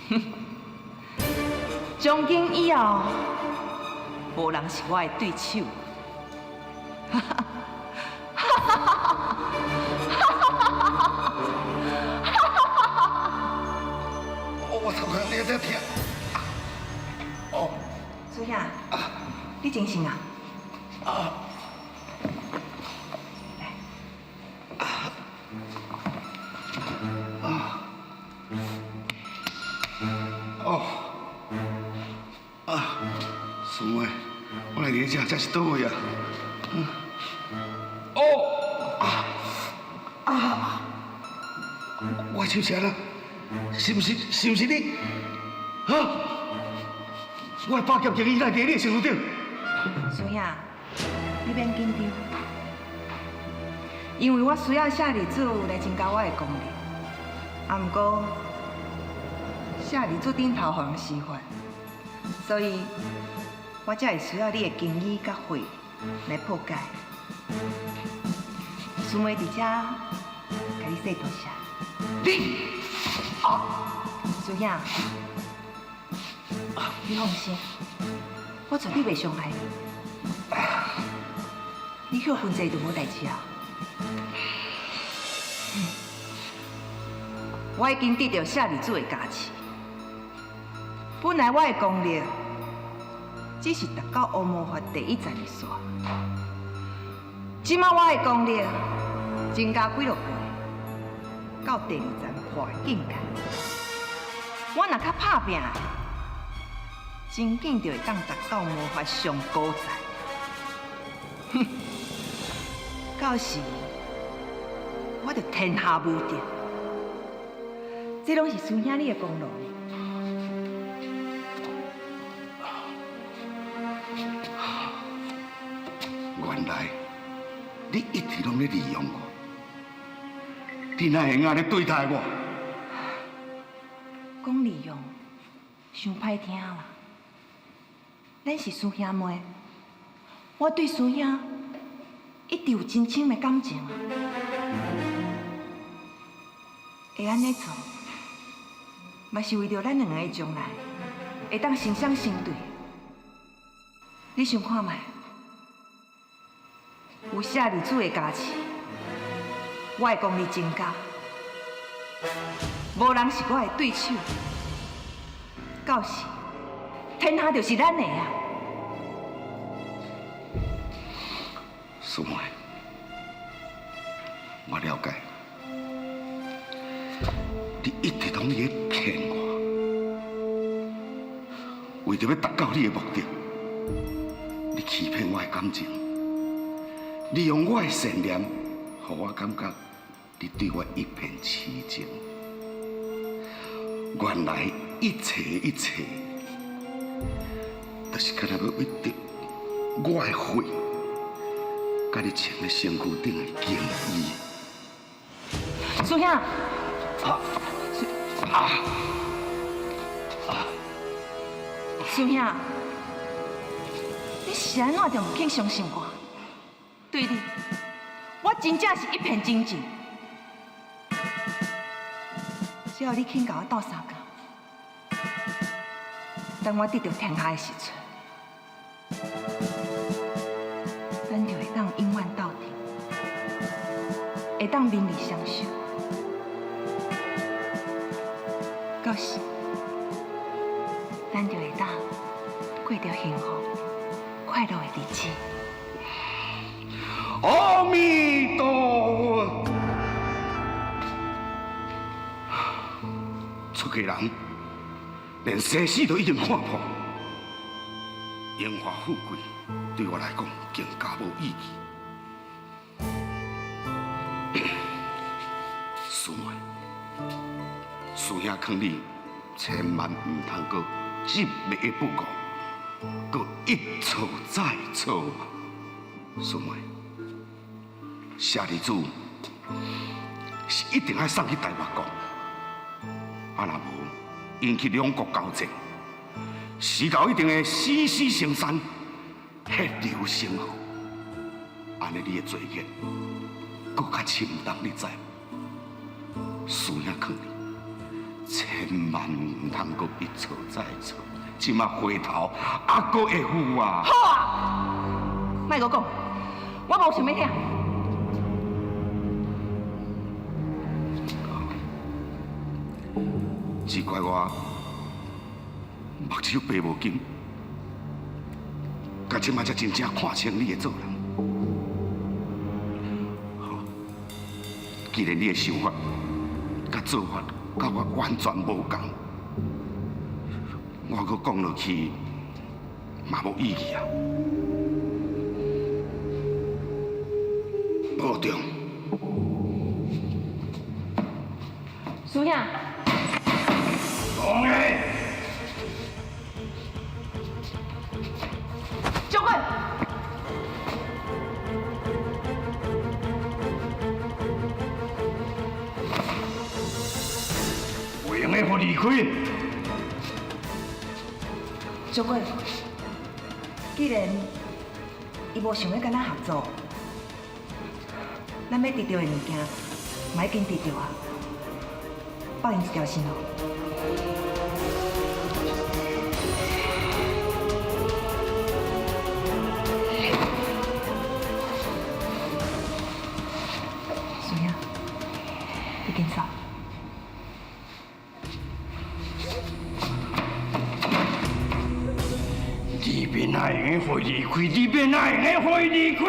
哼！从今以后，无人是我的对手。哈哈哈哈哈哈！我头壳你在疼。哦，师兄，你精神啊？啊。来。啊。哦。啊，师妹，我来伫这，这是佗位啊？嗯。哦。啊。啊。我手是按怎？是毋是？是毋是你？啊！我的百劫经医哪伫你的身躯顶？师兄，你免紧张，因为我需要舍利子来增加我的功力。啊，毋过舍利子顶头予人施法，所以我才会需要你的经医佮血来破解。师妹伫遮，共你说多谢。你啊，师兄，你放心，我绝对袂伤害你。你歇困者就无代志啊。我已经得到舍利子的加持，本来我的功力只是达到乌魔法第一层的线，这摆我的功力增加几落倍，到第二层破的境界。我若较拍拚，真紧就会当达到魔法上高层。哼，到时我就天下無敵。這攏是師兄你的功勞呢。原來你一直攏咧利用我，你哪會按呢對待我？講利用，傷歹聽啦。咱是師兄妹，我對師兄一直有真深的感情啊。會按呢做，嘛是為著咱兩个的將來會當成雙成對。你想看覓？有舍利子的加持，我的功力增加，無人是我的對手。到時，天下就是咱的啊！師妹，我了解，你一直攏咧騙我，為著欲達到你的目的，你欺騙我的感情，利用我的善念，予我感覺你對我一片痴情。原來一切一切，就是干焦欲為著我的血，佮你穿咧身軀頂的金衣。師兄，師兄，你是按怎就毋肯相信我？對你，我真正是一片真情。只要你肯共我鬥相共，等我得著天下的時陣，咱就會當永遠鬥陣，會當名利雙收。到時，咱就會當過著幸福、快樂的日子。阿彌陀佛！出家人連生死都已經看破，榮華富貴對我來講更加無意義。師妹，師兄勸你千萬毋通閣執迷不悟，閣一錯再錯。師妹，舍利子是一定愛送去大越國，啊若無引起兩國交戰，時到一定會死死生生，血流成河。按呢你的罪孽閣較深重，你知無？師兄勸你，千萬毋通閣一錯再錯，這馬回頭猶閣會有啊！好啊，莫閣講，我無想欲聽。只怪我目睭白無金，到這馬才真正看清你的做人。好，既然你的想法佮做法佮我完全無仝，我閣講落去嘛無意義啊。保重。師兄。講的。將軍。袂用得予離開。將軍，既然伊無想欲佮咱合作，咱欲得著的物件，嘛已經得著啊，放𪜶一條生路。師兄，你緊走。你欲哪會用得予伊離開？你欲哪會用得予伊離開？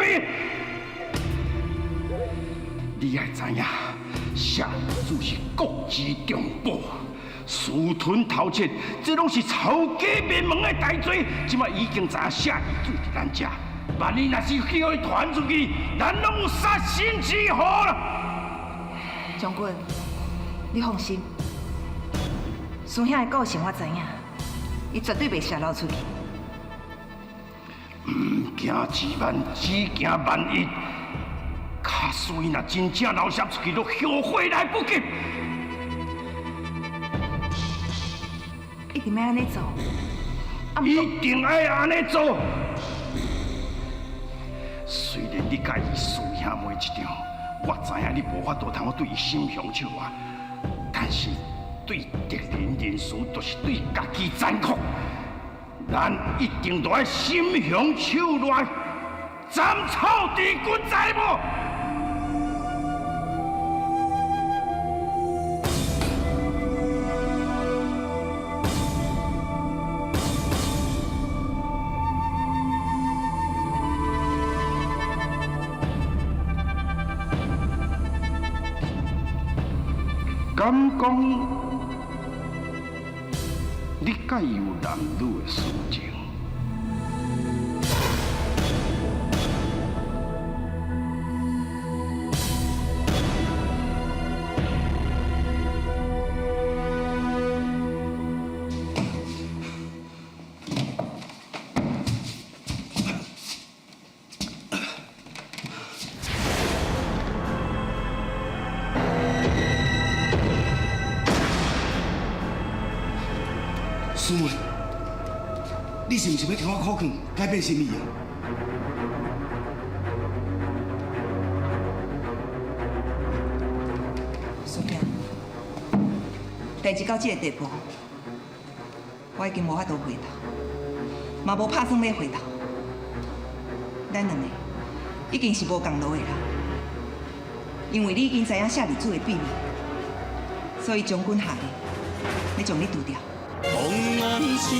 你愛知影，舍利子是國之重寶，私吞偷竊，這攏是抄家滅門的大罪。這馬已經知影舍利子佇咱遮，萬一若是去予伊傳出去，咱攏有殺身之禍啦！将军，你放心，师兄的个性我知影，伊绝对袂泄露出去。毋惊一万，只惊万一。假使伊若真正流泄出去，就后悔来不及。一定欲按呢做。一定爱按呢做。虽然你佮伊师兄妹一场，我知影你无法度通对伊心雄手软，但是对敌人仁慈，就是对家己残酷。咱一定都爱心雄手软，斩草除根，知无？敢讲你佮伊有男女的私情？师妹，你是毋是欲共我苦劝，改变心意啊？师兄，代志到这个地步，我已经无法度回头，嘛无拍算欲回头。咱两个已经是无仝路的人，因为你已经知影舍利子的秘密，所以将军下令，欲将你除掉。风难想，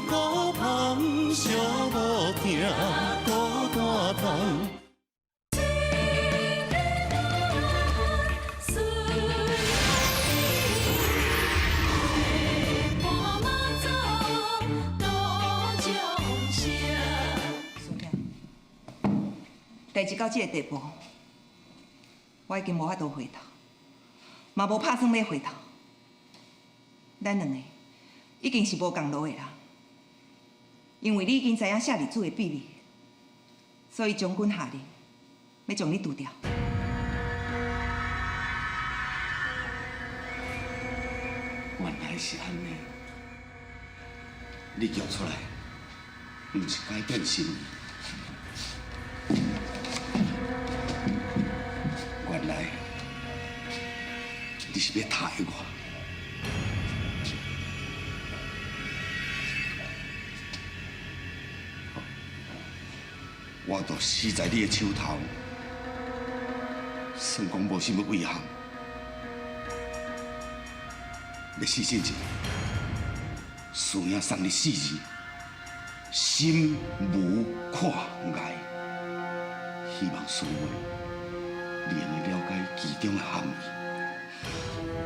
孤芳寂无疼，孤单痛。代志到这个地步，我已经无法度回头，嘛无拍算欲回头。咱两个已经是无仝路的人，因为你已经知影舍利子的秘密，所以将军下令，欲将你除掉。原来是按呢，你叫出来，毋是改变心意，原来你是欲杀我。我都死在你的手头，算讲无啥物遗憾。欲死进前，师兄送你四字：心无挂碍。希望师妹你会了解其中的含义。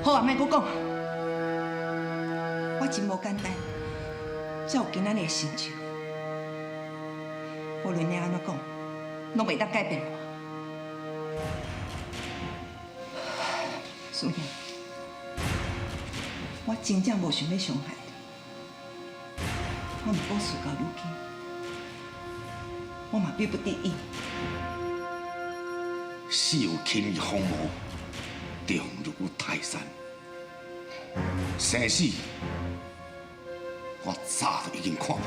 好啊，莫阁讲，我真无简单，才有今仔日的成就。无论你按怎讲，拢袂当改变我。师兄，我真正无想欲伤害你，我毋过事到如今，我嘛逼不得已。死有轻于鸿毛，重如泰山。生死，我早就已经看破。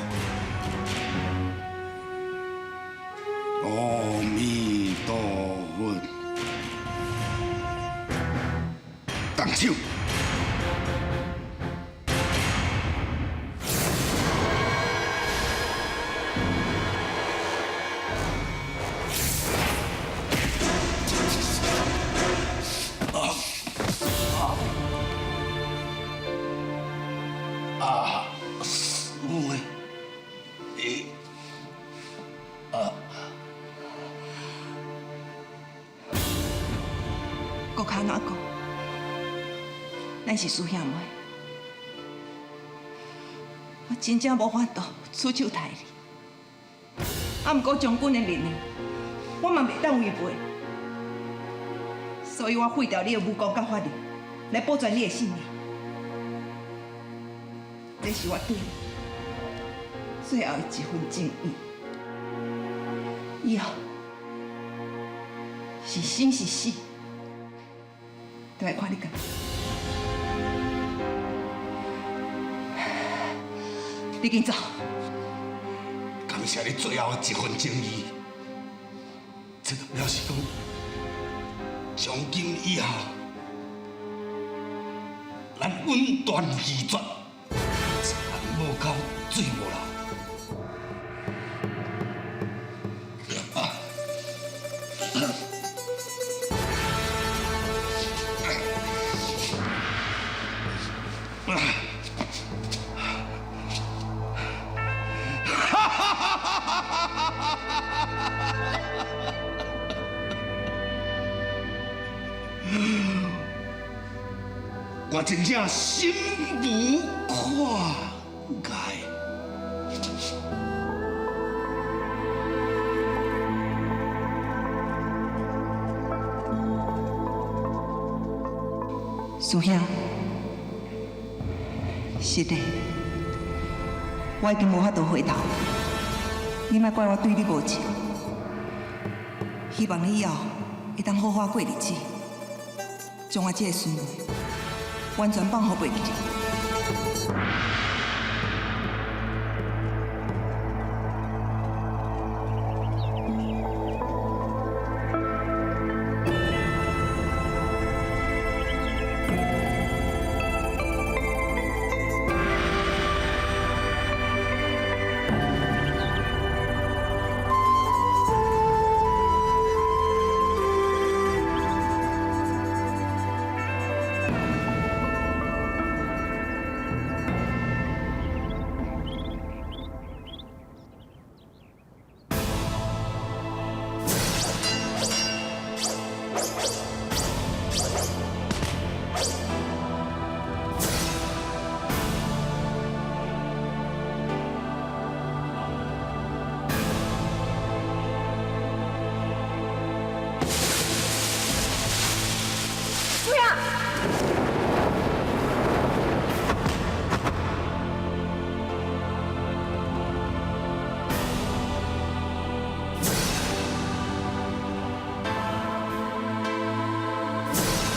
阿弥陀佛，动手！啊，师妹，你啊。阁较按怎讲？咱是师兄妹，我真正无法度出手杀你。啊，毋过将军的命令，我嘛袂当违背。所以我廢掉你的武功佮法力，來保全你的性命。這是我對你最後的一份情意。以後是生是死，都愛看你家己。你緊走。感謝你最後的一份情意，這就表示講，從今以後，咱穩斷義絕，田無溝，水無流。我真正心無掛礙。師兄，是的，我已經無法度回頭，你莫怪我對你無情。希望你以後會當好好過日子，將我這个孫女完全放予袂記。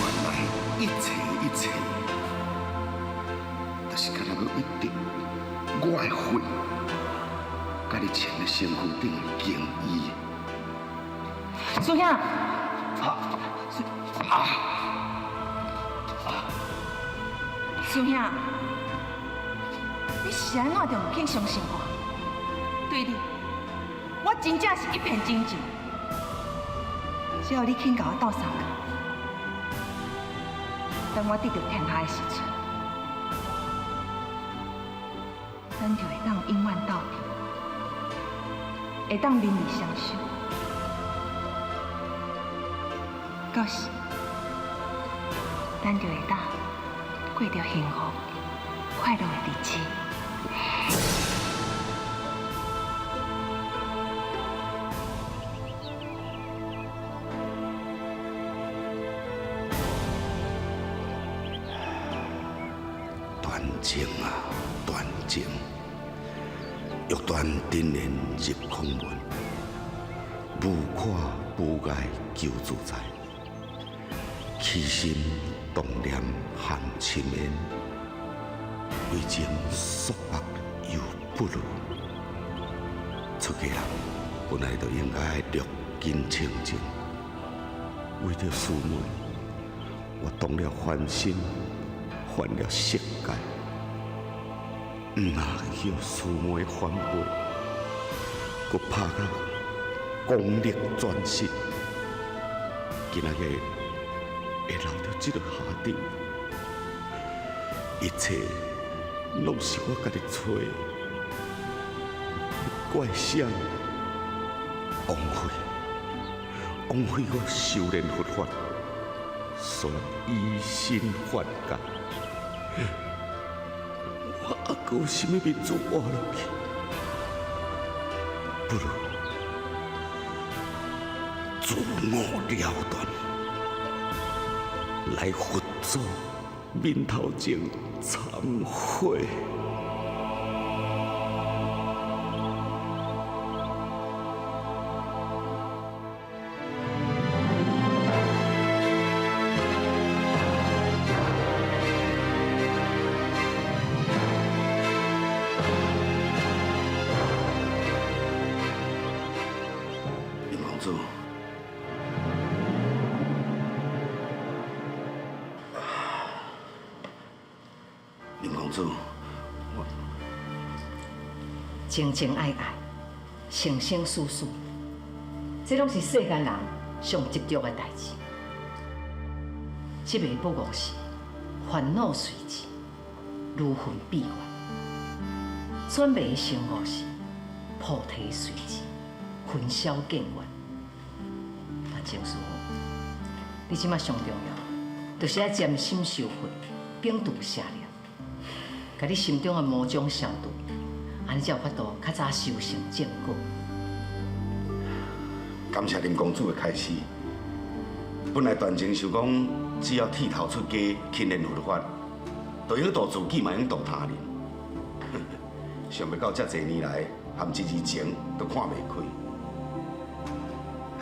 原來一切一切，就是敢若欲為著我的血，佮你穿佇身軀頂的經衣。師兄，師兄，你是按怎就毋肯相信我？對你，我真正是一片真情。只要你肯共我鬥相共，當我得著天下的時陣，咱就會當永遠鬥陣，會當面面相守。到時，咱就會當過著幸福、快樂的日子。斷情啊，斷情！欲斷真緣入空門，無看無礙求自在，起心動念含深淵，為情束縛又不如。出家人本來就應該六根清淨，為著師門，我動了凡心，犯了色戒，毋若予師妹反背，閣拍甲功力全失，今仔日會落著這个下場，一切攏是我家己揣的，怪誰？枉費，枉費我修煉佛法，煞以身犯戒。我猶閣有啥物面子活落去？不如自我了斷。來佛祖面頭前懺悔。林公子，林公子，我情情爱爱，生生死死，這攏是世間人上執著的代誌。這个不過是煩惱隨之，如雲變幻；轉迷成悟是菩提隨之，雲消見遠。但情師父，你這馬上重要，就是愛潛心修佛，摒除邪念，共你心中的魔障消除，按呢才有法度較早修成正果。感謝林公子的開示。本來斷情想講，只要剃頭出家，勤練佛法，就會用度自己，嘛會用度他人。想袂到這濟年來，含一字情都看袂開。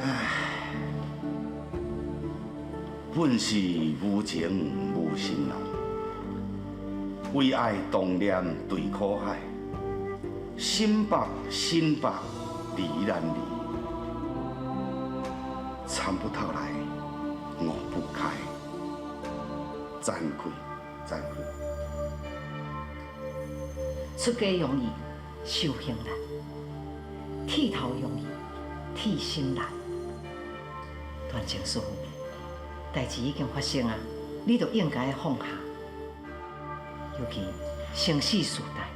唉，本是無情無心人，為愛動念墜苦海，心縛心縛離難離，參不透來悟不開，慚愧慚愧。出家容易，修行難；剃頭容易，剃心難。傳情師父，代誌已經發生啊，你就應該放下。尤其生死時代，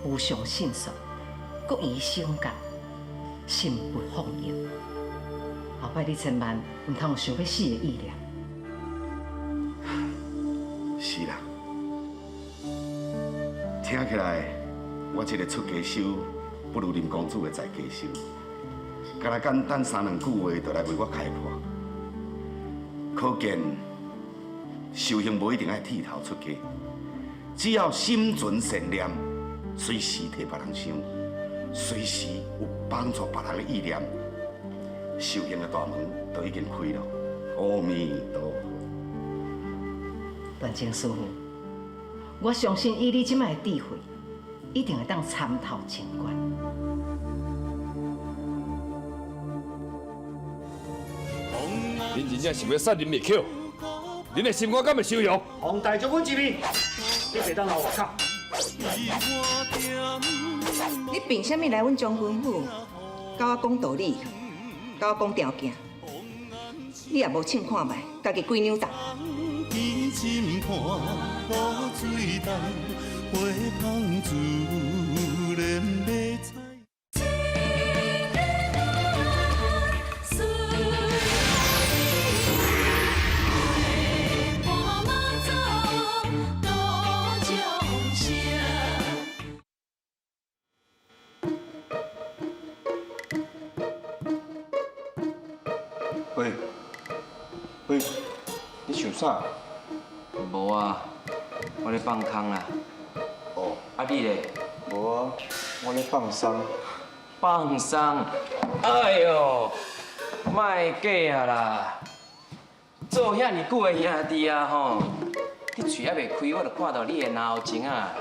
無常迅速，國疑生覺，心不放逸。後擺你千萬毋通有想欲死的意念。是啦，聽起來我這個出家修不如林公子的在家修，敢若簡單三兩句話就來為我開破，可見修行無一定愛剃頭出家，只要心存善念，隨時替別人想，隨時有幫助別人的意念，修行的大門就已經開了。阿彌陀佛。傳情師父，我相信以你這擺的智慧，一定會當參透情關。恁真正想欲殺林滅口？恁的心肝敢會收容？洪大將軍這邊，你袂當留外口。你憑啥物來阮將軍府，佮我講道理，佮我講條件？你也無稱看覓，家己幾兩重？喂，喂，你想啥？無啊，我咧放空啦。哦，啊你咧？無啊，我咧放鬆。放鬆？哎喲，莫假啊啦！做遐爾久的兄弟啊吼，你喙猶未開，我就看到你的腦情啊！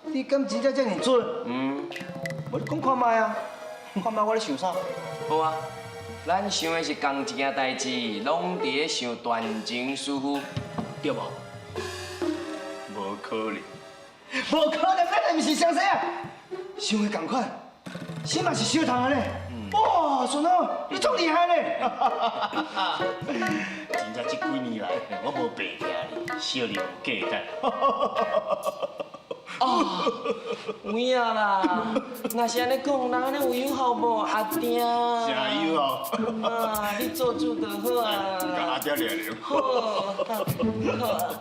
你敢真正遮爾準？嗯。無你講看覓啊？看覓我咧想啥？好啊，咱想的是仝一件代誌，攏佇咧想斷情師傅，對無？無可能，無可能，咱毋是相識啊！想的仝款，心嘛是相同的咧。哇，孫哦，你足厲害咧！真正這幾年來，我無白聽你，小你有價值。哦，有影啦，若是按呢講，人按呢有友好無？阿丁。誠友好。啊，你做主就好啊。共阿丁掠掠。好，好，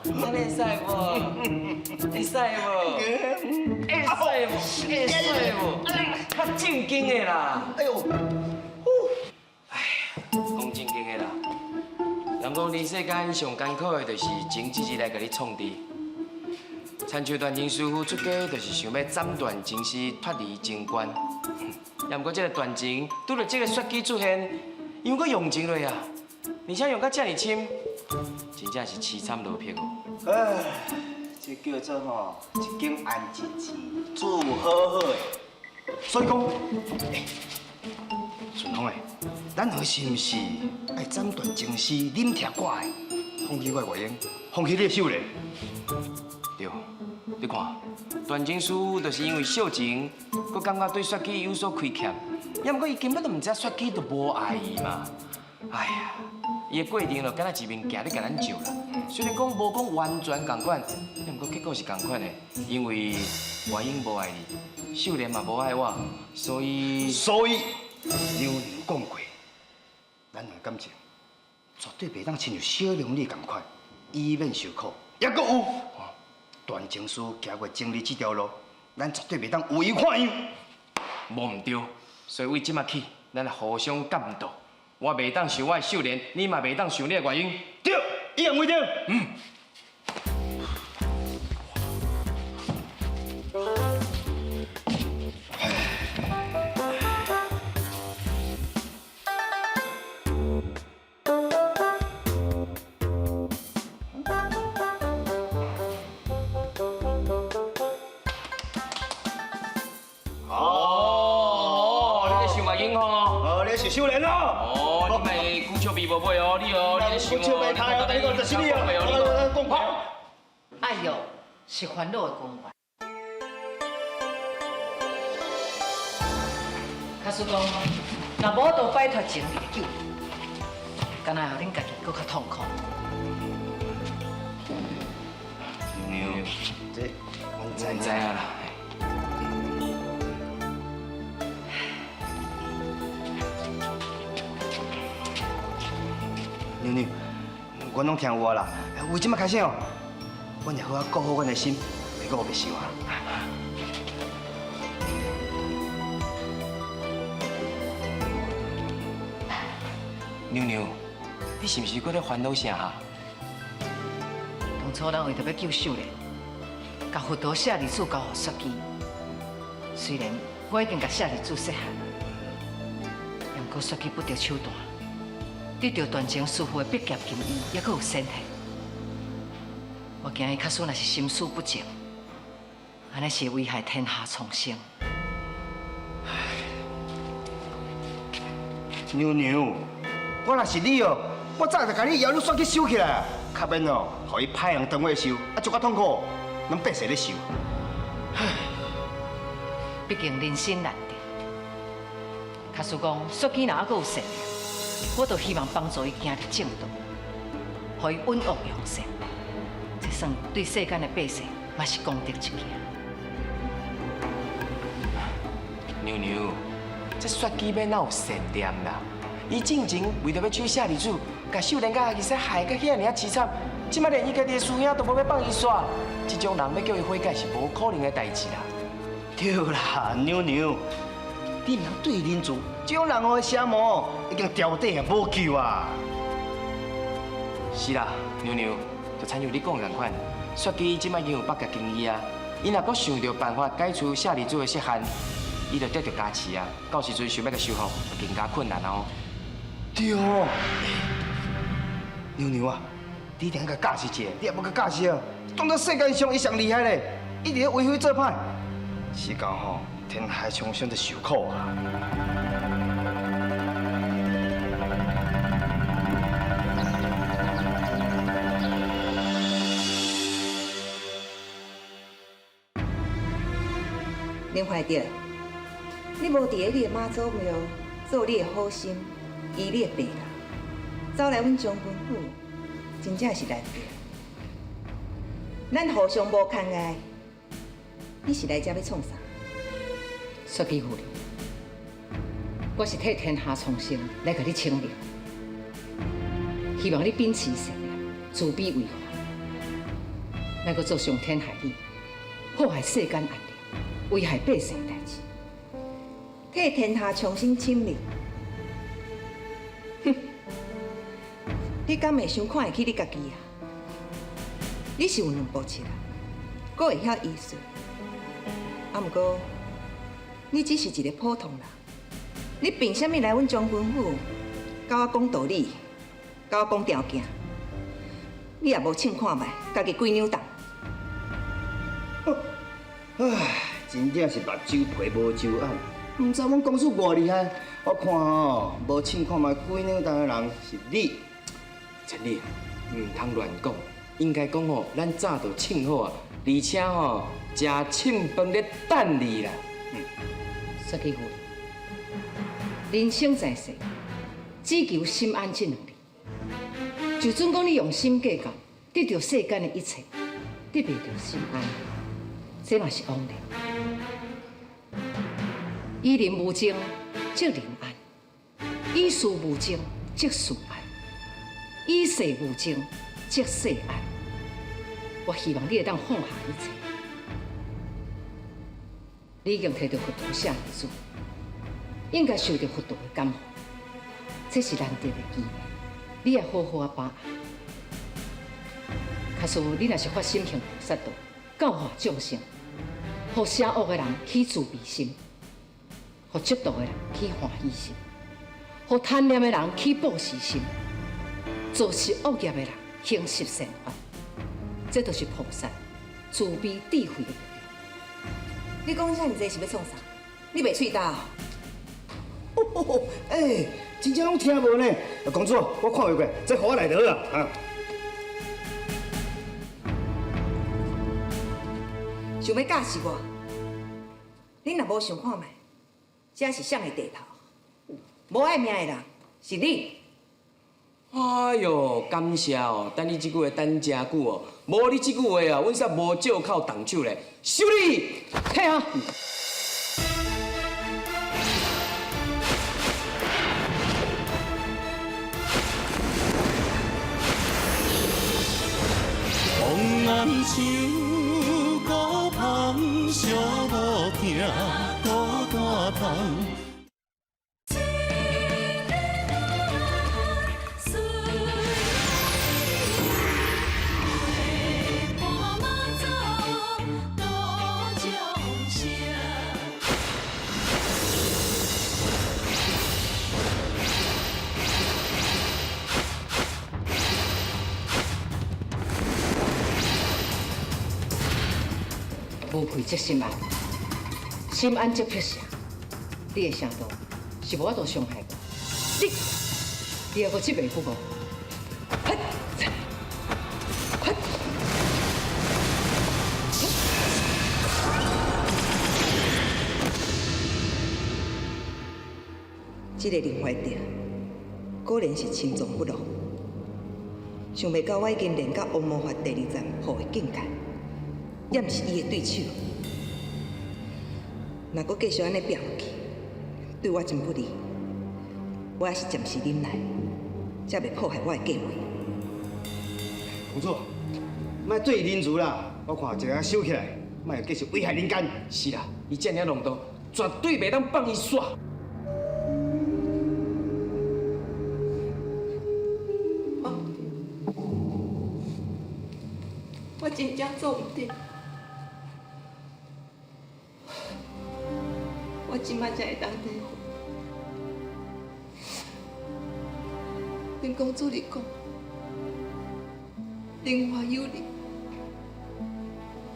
按呢會使無？會使無？會使無？會使無？較正經的啦。哎呦，哎，講正經的啦，人人讲人世间上艰苦的，就是情一日来共你创治。亲像段情师傅出家，就是想欲斩断情丝，脱离情关。也毋过这个断情，拄著这个雪姬出现，又阁用情落啊，而且用甲遮尔深，真正是凄惨落魄哦。唉，这叫做吼一间安静钱，住好好的。所以讲，欸，顺风的，咱两个是毋是爱斩断情丝，忍疼挂爱，放弃我的原因，放弃你的秀莲？对，你看，段情师就是因为秀情，阁感觉对雪姬有所亏欠，也毋过伊根本就毋知雪姬就无爱伊嘛。哎呀，伊的过程就敢若一面镜咧共咱照啦。虽然讲无讲完全仝款，也毋过结果是仝款的，因为外英无爱你，秀莲嘛无爱我，所以所以娘娘讲过，咱两个感情绝对袂当亲像小龙女仝款，以免受苦。抑阁有段情师行过情理这条路，咱绝对袂当有伊看样。无毋对，所以为这马起，咱来互相监督。我袂当想我的秀莲，你嘛袂当想你的原因。对，一样为对。嗯。哦，你咧想原因吼？哦，你是秀莲哦。哦，你莫举笑鼻无尾哦，你哦，你咧想哦，你莫你讲就是你哦，讲好。爱欲是烦恼的根源。假使讲，若无度摆脱情理的救，敢若予恁家己阁较痛苦。娘，这阮知知影啦。娘娘，阮拢听有啊啦。为这马开始哦，阮会好好顾好阮的心，袂阁乌白想啊。娘娘，你是毋是阁咧烦恼啥哈？当初咱为著欲救秀莲，共佛陀舍利子交予雪姬。虽然我已经共舍利子说服，毋过雪姬不择手段，得著断情师父的笔剑金衣，犹阁有仙气。我惊伊假使若是心思不正，按呢是会危害天下苍生。娘娘，我若是你哦，我早就共你妖女煞去收起来，较免哦，予伊歹人当伙受，啊，足较痛苦，拢百姓咧受。毕竟人心难定。假使讲雪姬若犹阁有善良，我就希望帮助伊行入正道，予伊稳恶扬善，这算对世间的百姓嘛是功德一件。娘娘，这雪姬欲哪有善念啦？伊进前为著欲娶舍利子，共秀莲佮阿二师害甲遐尔仔凄惨，这摆连伊家己的师兄都无欲放伊煞，这种人欲叫伊悔改是无可能的代志啦。对啦，娘娘，你毋通对恁做，这种人哦，邪魔已经调底啊，无救啊。是啦，娘娘，就亲像你讲的仝款，雪姬这摆已经有北极经医啊，伊若阁想著办法解除舍利子的设限，伊就得著加持啊，到时阵想欲共修复，就更加困难哦。对哦，娘娘啊，你一定欲共教示一下，你也无共教示啊，当作世间上伊上厉害咧，一直咧为非作歹，是讲吼天下苍生都受苦啊。林怀德，你无伫咧你的妈祖庙做你的好心，医你的病人，走来阮将军府，真正是难得。咱互相无牵碍，你是来遮欲创啥？雪姬夫人，我是替天下苍生来共你请命，希望你秉持善念，慈悲为怀，莫阁做伤天害理、破坏世间安宁、危害百姓的代志。替天下苍生请命，哼！你敢會傷看會起你家己啊？你是有兩步七啊，閣會曉醫術。啊，毋過你只是一個普通人，你憑啥物來阮將軍府，佮我講道理，佮我講條件？你也無稱看覓，家己幾兩重？唉，真正是目睭皮無周眼，毋知阮公主偌厲害。我看吼，無稱看覓幾兩重的人是你。千里，毋通亂講，應該講吼，咱早就稱好啊，而且吼，食凊飯咧等你啦。雪姬夫人，人生在世，只求心安這兩字。就准講你用心計較，得著世間的一切，得袂著心安，這嘛是枉然。以人無情，則人安；以事無情，則事安；以世無情，則世安。我希望你會當放下一切。你已經提著佛陀舍利子，應該受著佛陀的感化，這是難得的機會，你愛好好仔把握。假使你若是發心行菩薩道，教化眾生，予邪惡的人起慈悲心，予嫉妒的人起歡喜心，予貪念的人起布施心，做十惡業的人行十善法，這就是菩薩慈悲智慧的力量。你講遮爾濟是欲創啥？你袂喙焦？哦，欸，真正攏聽無呢。公主，我看袂過，這予我來就好啊。啊。想欲教死我？你若無想看覓，這是誰的地頭？無愛命的人是你。哎喲，感謝哦，等你這句話等誠久哦，無你這句話啊，阮煞無借口動手咧。修理，退啊！风暗树孤芳，寂无疼，孤单芳。無愧則心安，心安則辟邪。你的程度是無法度傷害我，你猶閣這袂赴無？這個林懷德果然是深藏不露，想袂到我已經練到王魔法第二層破的境界，也毋是伊的對手。若閣繼續按呢拼落去，對我真不利。我也是暫時忍耐，才袂破壞我的計劃。公主，莫對伊仁慈啦，我看一下收起來，莫繼續危害人間。是啦，伊遮爾浪蕩，絕對袂當放伊煞。我真正做毋對，我這擺才會當體會。林公主你講，人外有人，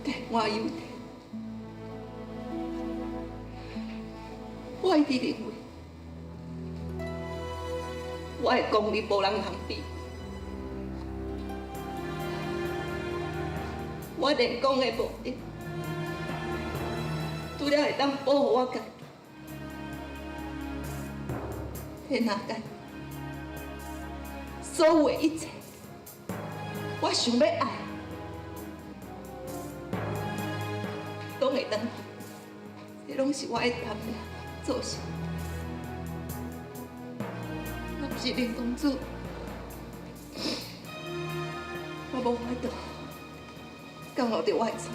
天外有天。我一直認為，我的功力無人通比。我練功的目的，除了會當保護我家己，天下間所有的一切，我想欲愛，攏會當，這攏是我的貪念造成。若毋是林公子，我無法度降落佇我的錯。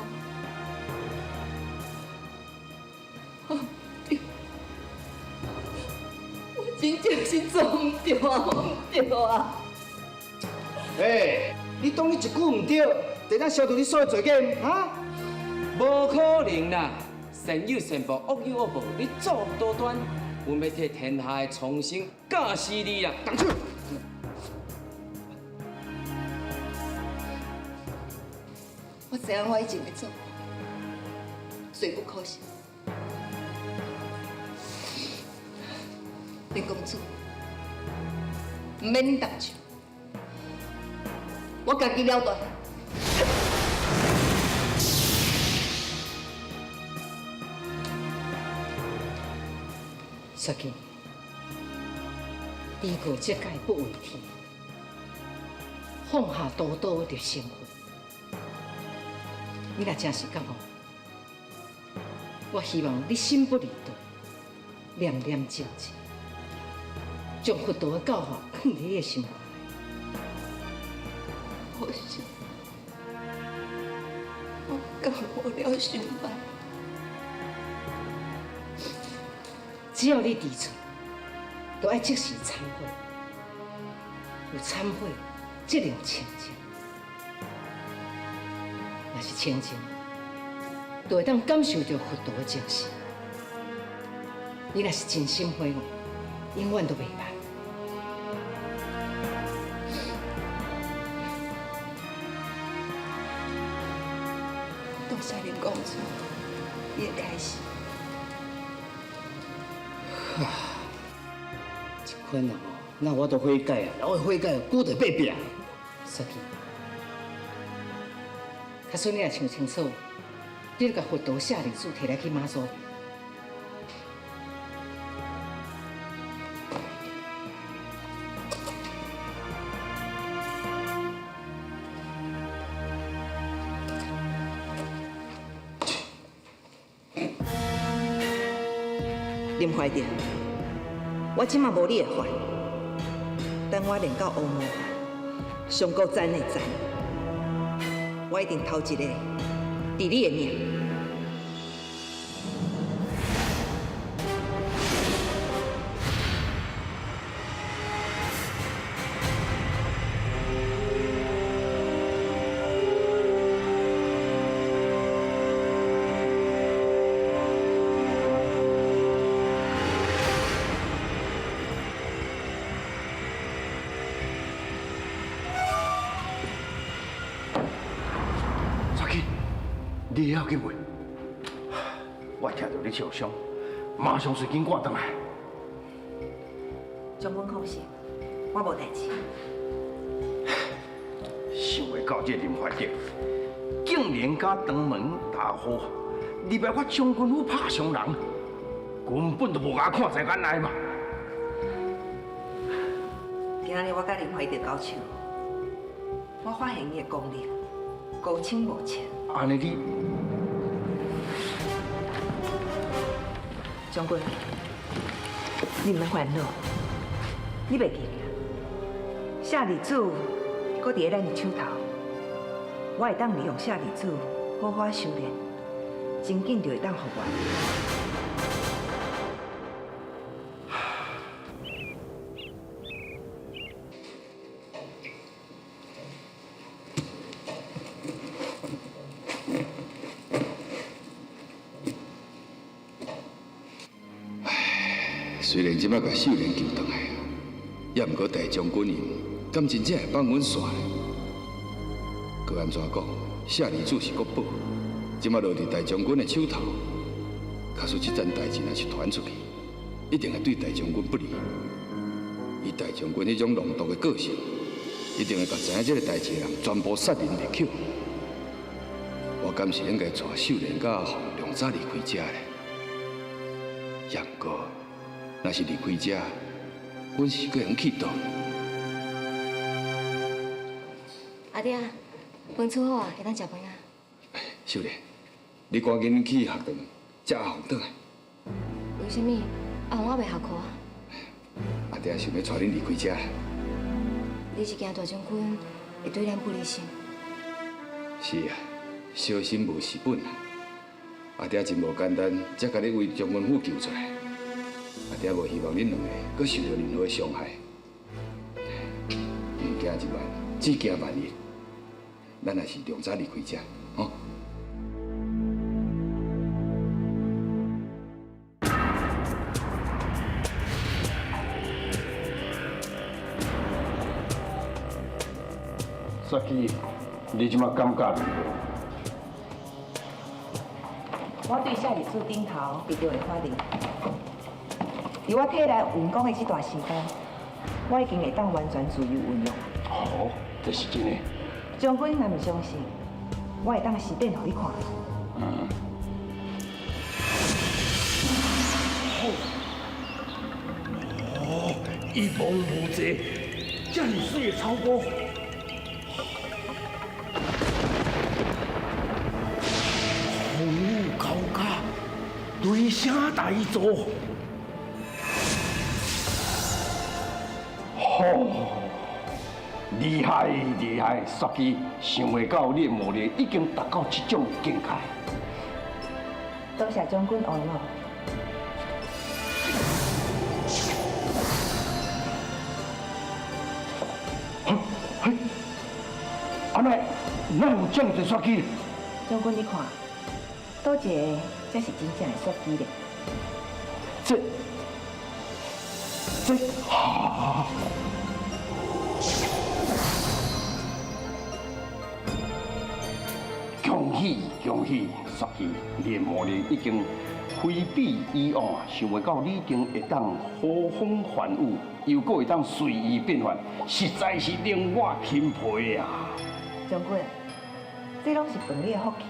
我毋對，我真正是做毋對啊，毋對啊！哎，你当你一句唔对，就当消除你所有罪过，哈？无可能啦！善有善报，恶有恶报，你作恶多端，阮欲替天下的苍生教死你啦！动手！我知影我以前的做，罪不可赦。林公子，毋免恁动手，我家己了断。雪姬，离过这界不为天，放下屠刀就成佛。你若真是觉悟，我希望你心不离道，念念静静，将佛道的教化放伫你的心肝。可惜，我觉无了想法。只要你提出，就爱即时忏悔，有忏悔，则能清净。若是清净，就会当感受到佛道的精神。你若是真心悔悟，永远都袂晚。多谢林公子，你的开示。这款啊吼，那我都悔改啊，我悔改，久就爬壁。雪姬，假使你若想清楚，你就共佛陀舍利子提来去妈祖。林怀德，我这马无你的法，等我练到乌魔法，上古残的残，我一定头一个治你的命。你会要紧袂？我听到你受伤，马上随紧赶转来。将军放心，我无代志。想袂到这林怀德，竟然敢登门打祸，入来我将军府拍伤人，根本就无共我看在眼内嘛。今仔日我佮林怀德交手，我发现伊的功力高深莫测。按呢你，将军，你毋免烦恼，你袂记得？舍利子阁伫咧咱的手头，我会当利用舍利子好好修炼，真紧就会当复原。虽然这摆共秀莲救转来，也毋过大将军因敢真正会放阮煞呢？阁按怎讲，舍利子是国宝，这摆落伫大将军的手头，假使这件代志若是传出去，一定会对大将军不利。以大将军彼种浪毒的个性，一定会共知影这个代志的人全部杀人灭口。我敢是应该带秀莲佮阿凤量早离开遮咧？也毋过，若是离开遮，阮是阁会用去佗？阿爹，饭煮好啊，会当食饭啊。秀莲，你赶紧去学堂接阿凤转来。为啥物？阿凤还袂下课啊？阿爹想欲带恁离开遮。你是惊大将军会对咱不利心？是啊，小心无蚀本啊。阿爹真无简单，才共你为将军府救出来。阿爹无希望恁两个阁受到任何的伤害。毋惊一万，只惊万一，咱还是量早离开遮，吼。雪姬，你这马感觉如何？我对舍利子顶头遇著的法力，伫我体内运功的这段时间，我已经会当完全自由运用。哦，这是真的。将军若毋相信，我会当实践予你看。嗯。哦，一望无际，这么媠的草坡。风雨交加，雷声大作。吼，厉害厉害！雪姬，想袂到你的魔力已经达到这种境界。多谢将军恩我。嘿，啊哪哪有这么济雪姬？将军，你看，佗一个才是真正的雪姬咧？这哈！恭喜恭喜，雪姬，你的魔力已经非比以往啊！想袂到你已经会当呼风唤雨，又阁会当随意变换，实在是令我钦佩啊！将军，这拢是凭你的福气，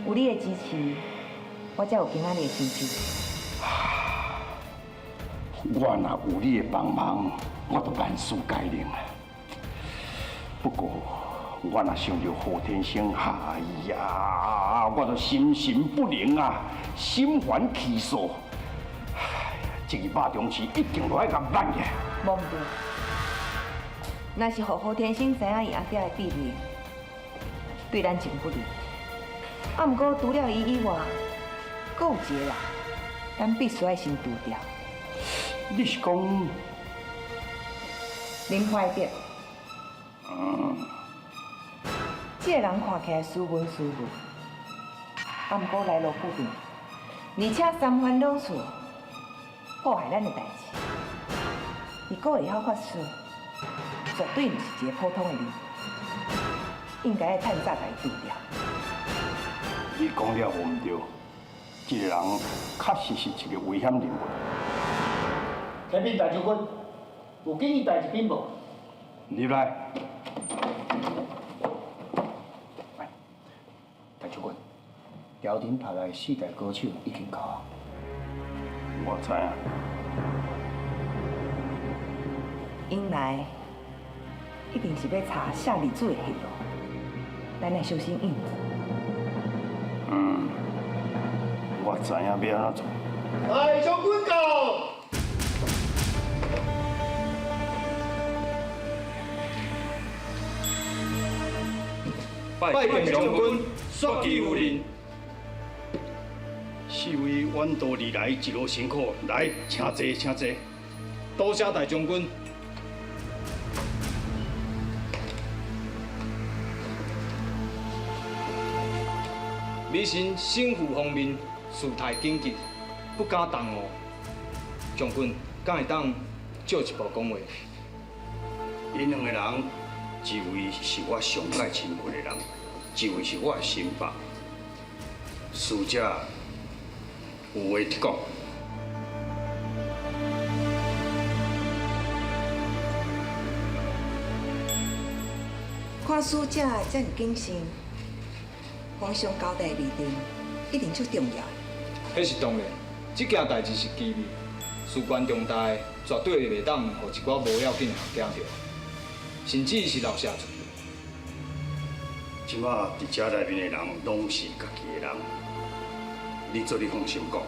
有你的支持，我才有今仔日的成就。我若有你的帮忙，我就万事皆能啊。不过，我若想著何天生，哎呀，我就心神不宁啊，心烦气躁。哎，这个肉中刺一定都爱共挽起来。无毋对，若是予何天生知影伊阿爹的秘密，对咱真不利。啊，毋过除了伊以外，阁有一个人，咱必须爱先除掉。你是讲林怀德？嗯。这个人看起来斯文斯文，啊，毋过来路不明，而且三番两次破坏咱的代志。伊阁会晓法术，绝对毋是一个普通的人，应该爱趁早共伊除掉。你讲了无毋对，这个人确实是一个危险人物。启禀大将军，有紧急代志禀报。入来。大将军，朝廷派来四大高手已经到啊。我知影。𪜶来一定是欲查舍利子的下落，咱爱小心应付。嗯，我知影欲按怎做。大将军到。拜见将军，雪姬夫人。四位远道而来，一路辛苦，来，请坐，请坐。多谢大将军。微臣身负方面，事态紧急，不敢耽误。将军，敢会当借一步讲话？𪜶两个人，一位是我上界亲近的人，一位是我的心腹。使者有话直讲。看使者这么谨慎，皇上交代的命令一定足重要。彼是当然，这件代志是机密，事关重大，绝对袂当予一寡无要紧的人惊著，甚至是漏泄出去。这马伫遮内面的人拢是家己的人，你做你放心讲。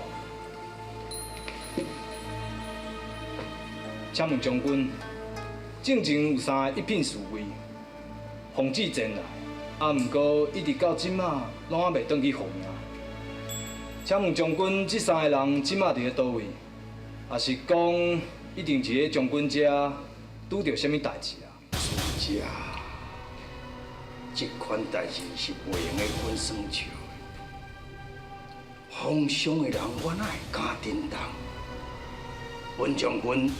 请问将军，进前有三个一品侍卫，奉旨前来，啊，毋过一直到这马拢还袂转去复命。请问将军，这三个人这马伫咧佗位？也是讲一定伫咧将军遮拄著啥物代志啊？使者，這款代誌是袂用得阮耍笑的。皇上的人，我哪會敢振動？本將軍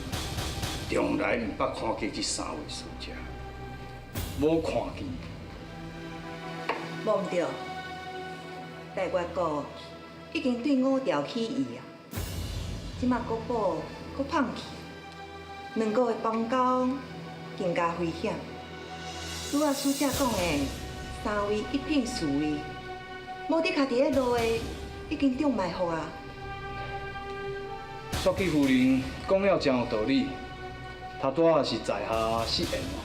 從來毋捌看過這三位使者，無看見。無毋對，大越國已經對五條起義啊，這馬國寶閣放棄，兩國的邦交更加危險。拄仔使者講的三位一品侍衛，無的確佇咧路的已經中埋伏啊！雪姬夫人講了誠有道理，頭拄仔是在下失言哦。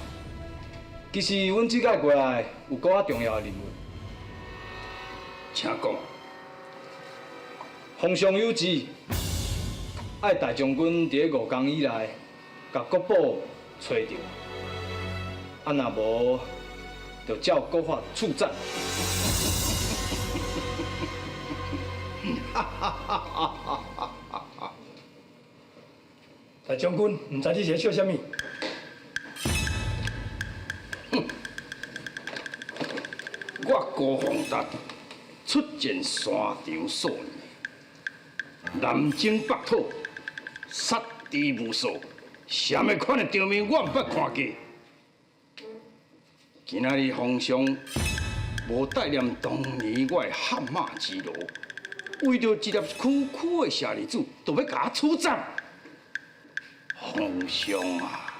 其實阮這擺過來有閣較重要的任務，請講。皇上有旨，愛大將軍佇咧5工以內，共國寶揣著，啊若無，就照國法處斬。大將軍，毋知你是咧笑啥物？哼！我高宏達出戰沙場數年，南征北討，殺敵無數，啥物款的場面我毋捌看過。今仔日皇上無帶念當年我的汗馬之勞，為著一粒區區的舍利子，就欲共我處斬。皇上啊，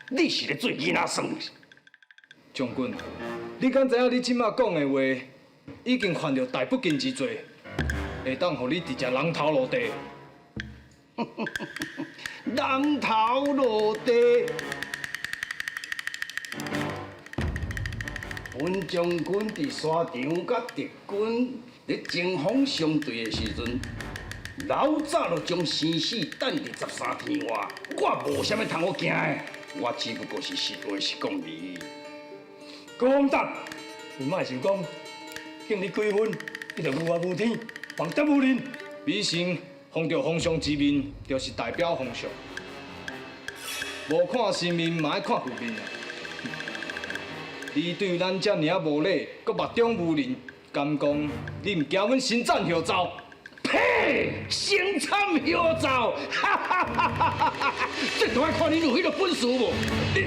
你是咧做囡仔耍？將軍，你敢知影你這馬講的話，已經犯著大不敬之罪，會當予你直接人頭落地。人頭落地。本將軍佇沙場佮敵軍咧針鋒相對的時陣，老早就將生死等佇13天外，我無啥物通好驚的，我只不過是實話實講而已。高宏達，你莫想講，敬你幾分，你就無法無天，放蕩無人。美神奉著皇上之命，就是代表皇上，無看神面嘛愛看佛面啊！你對咱遮爾無禮，閣目中無人，敢講你毋驚阮先斬後奏？呸！先斬後奏，哈哈哈哈哈！這就愛看你有彼个本事無？你，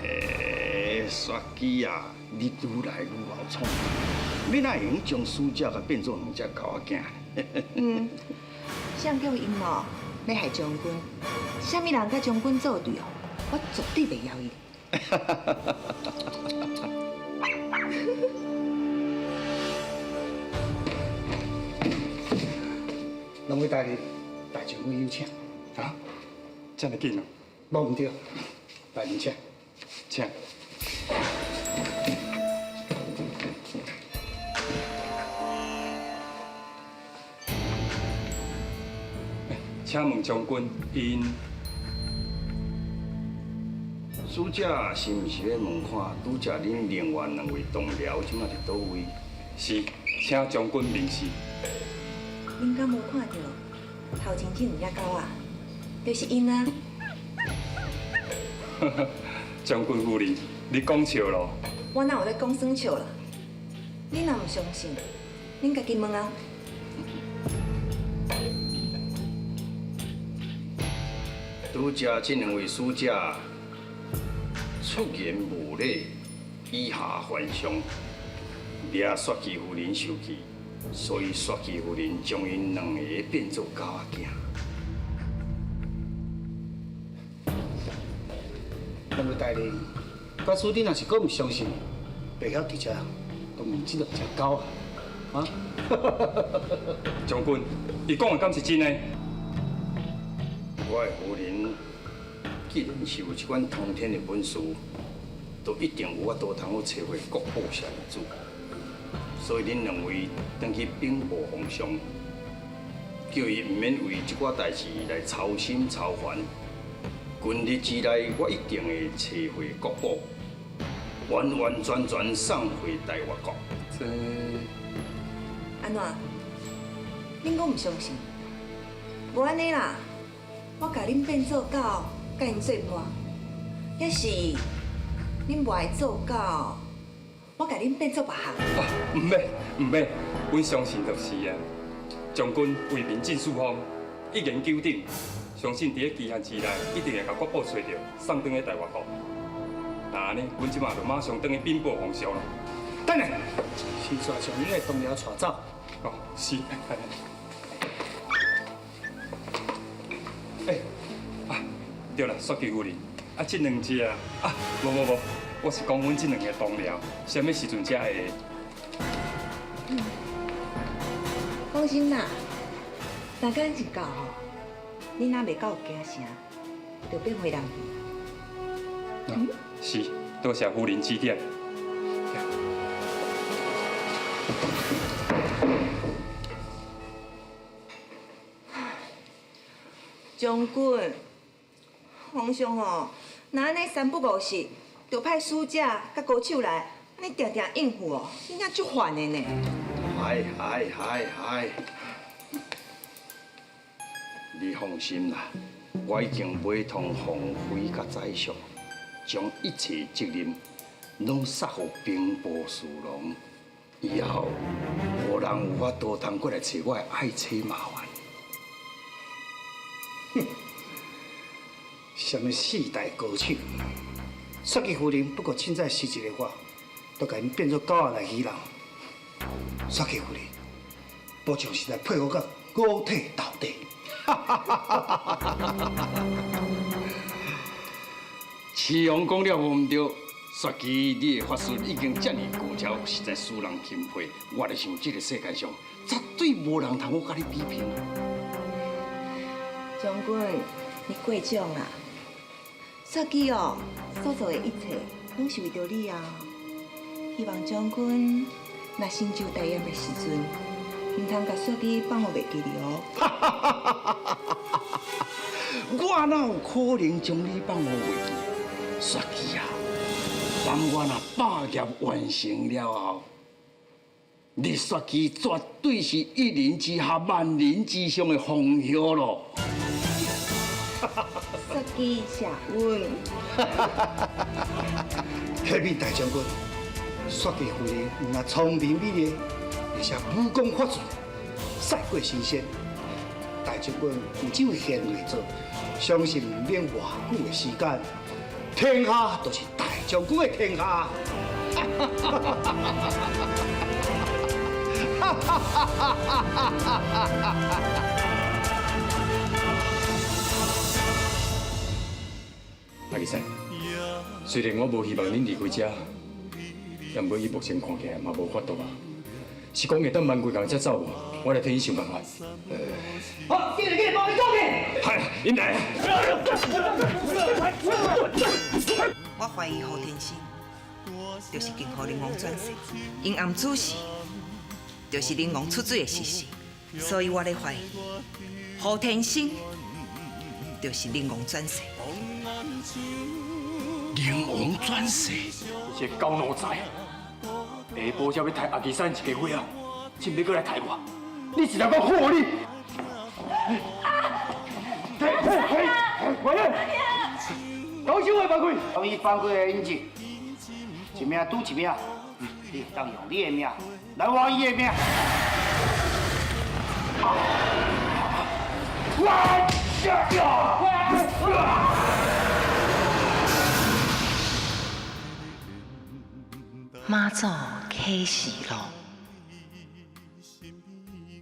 欸，雪姬啊，你愈來愈熬創，你哪會用將使者共變做兩隻狗仔囝？嗯，誰叫𪜶哦欲害將軍？啥物人佮將軍作對哦？我絕對袂饒伊。兩位大人，大將軍有請。啊？這麼緊哦？無毋對，大人請。請。請問將軍，𪜶使者是毋是咧問看，拄才恁另外兩位同僚這馬佇佗位？是，請將軍明示。恁敢無看著頭前這兩隻狗仔？就是𪜶啊！將軍夫人，你講笑囉？我哪有咧講耍笑啦？恁若毋相信，恁家己問啊。拄才這兩位使者出言無禮，以下犯上，惹雪姬夫人生氣，所以雪姬夫人將𪜶兩个變做狗仔囝。兩位大人，假使你若是閣毋相信，袂曉直接就問這兩隻狗啊！啊？將軍，伊講的敢是真的？我的夫人既然是有這款通天的本事，就一定有法度通好揣回國寶舍利子。所以恁兩位轉去稟報皇上，叫伊毋免為這寡代誌來操心操煩。近日之內，我一定會揣回國寶，完完全全送回大越國。這按怎？恁閣毋相信？無按呢啦，我共恁變做狗，佮𪜶做伴；抑是恁無愛做狗，我共恁變做別項。毋免毋免，阮相信就是啊。將軍為民盡四方，一言九鼎，相信佇咧期限之內，一定會共國寶揣著，送轉去台灣國。那按呢，阮這馬就馬上轉去稟報皇上啦。等下，先煞將你的同僚帶走。哦，是。欸，啊，對啦，雪姬夫人，啊，這兩隻啊，無無無，我是講阮這兩个同僚，啥物時陣才會？放心啦，時間一到吼，你若袂到京城，就變回人去。嗯，是，多謝夫人指點。將軍，皇上吼，若按呢三不五時，就派使者佮高手來，按呢定定應付哦，真正足煩的呢。係係係係，你放心啦，我已經陪同皇妃佮宰相，將一切責任攏撒予兵部侍郎，以後無人有法度通過來找我的愛妻麻煩。哼，啥物四大高手，雪姬夫人不過凊彩死一个我，都共𪜶變做狗仔來欺人。雪姬夫人，部將實在佩服到五體投地。祁王講了無毋對，雪姬你的法術已經遮爾高超，實在使人欽佩。我咧想，這个世界上絕對無人通好佮你比拼。將軍，你過獎啦！雪姬哦，所做的一切，攏是為著你啊！希望將軍若成就大業的時陣，毋通共雪姬放予袂記哩哦。我哪有可能將你放予袂記？雪姬啊，當我若霸業完成了後，你雪姬絕對是一人之下、萬人之上的皇后咯！雪姬謝阮。启禀大將軍，雪姬夫人毋但聰明美麗，而且武功法術賽過神仙。大將軍有這位賢內助，相信毋免偌久的時間，天下就是大將軍的天下。阿吉生，雖然我無希望恁離開遮，但無伊目前看起來嘛無法度啊。是講會等慢幾工才走無？我來替恁想辦法。好，進來進來，幫伊講去。係，恁來。我懷疑胡天星就是金虎靈王轉世，𪜶暗主事就是靈王出水的事實，所以我咧懷疑胡天星就是靈王轉世。靈王轉世，這個狗奴才，下晡才欲刣阿基山一家伙仔，這欲閣來刣我，你是來講好你？嘿，嘿，嘿，回來！高手的放開，将伊放开的引子，一命拄一命，你会当用你的命來換伊的命。媽祖啟示錄，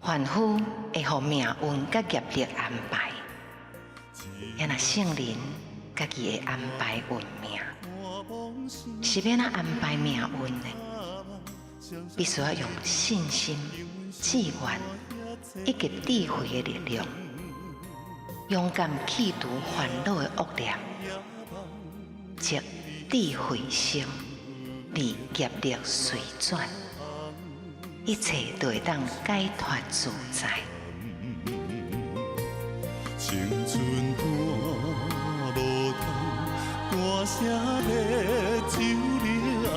凡夫會予命運佮業力安排，也若聖人家己會安排運命，是欲按怎安排命運呢？必須要用信心、志願以及智慧的力量，勇敢去除煩惱的惡念，即智慧生。而業力隨轉，一切都會當解脫自在。青春歌無通，歌聲咧酒里暗，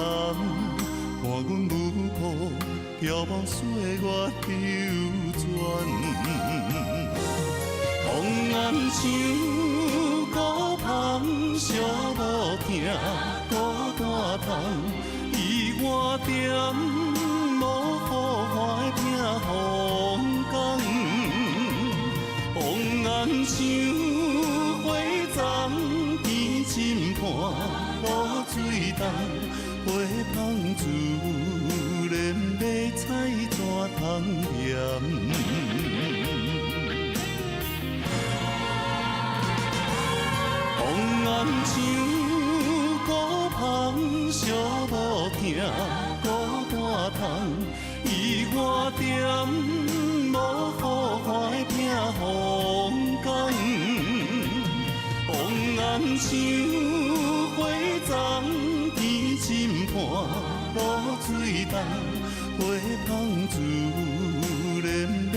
看阮舞步飘茫岁月流转，风王安想孤芳寂无疼，孤单痛，伊活踮无好看的避风港。王安想花丛甜浸伴露水重，花香自然欲采怎通嫌？王安想孤芳寂无疼，孤单痛，伊活踮无好看的避风港。王安想花丛甜浸伴露水重，花香自然欲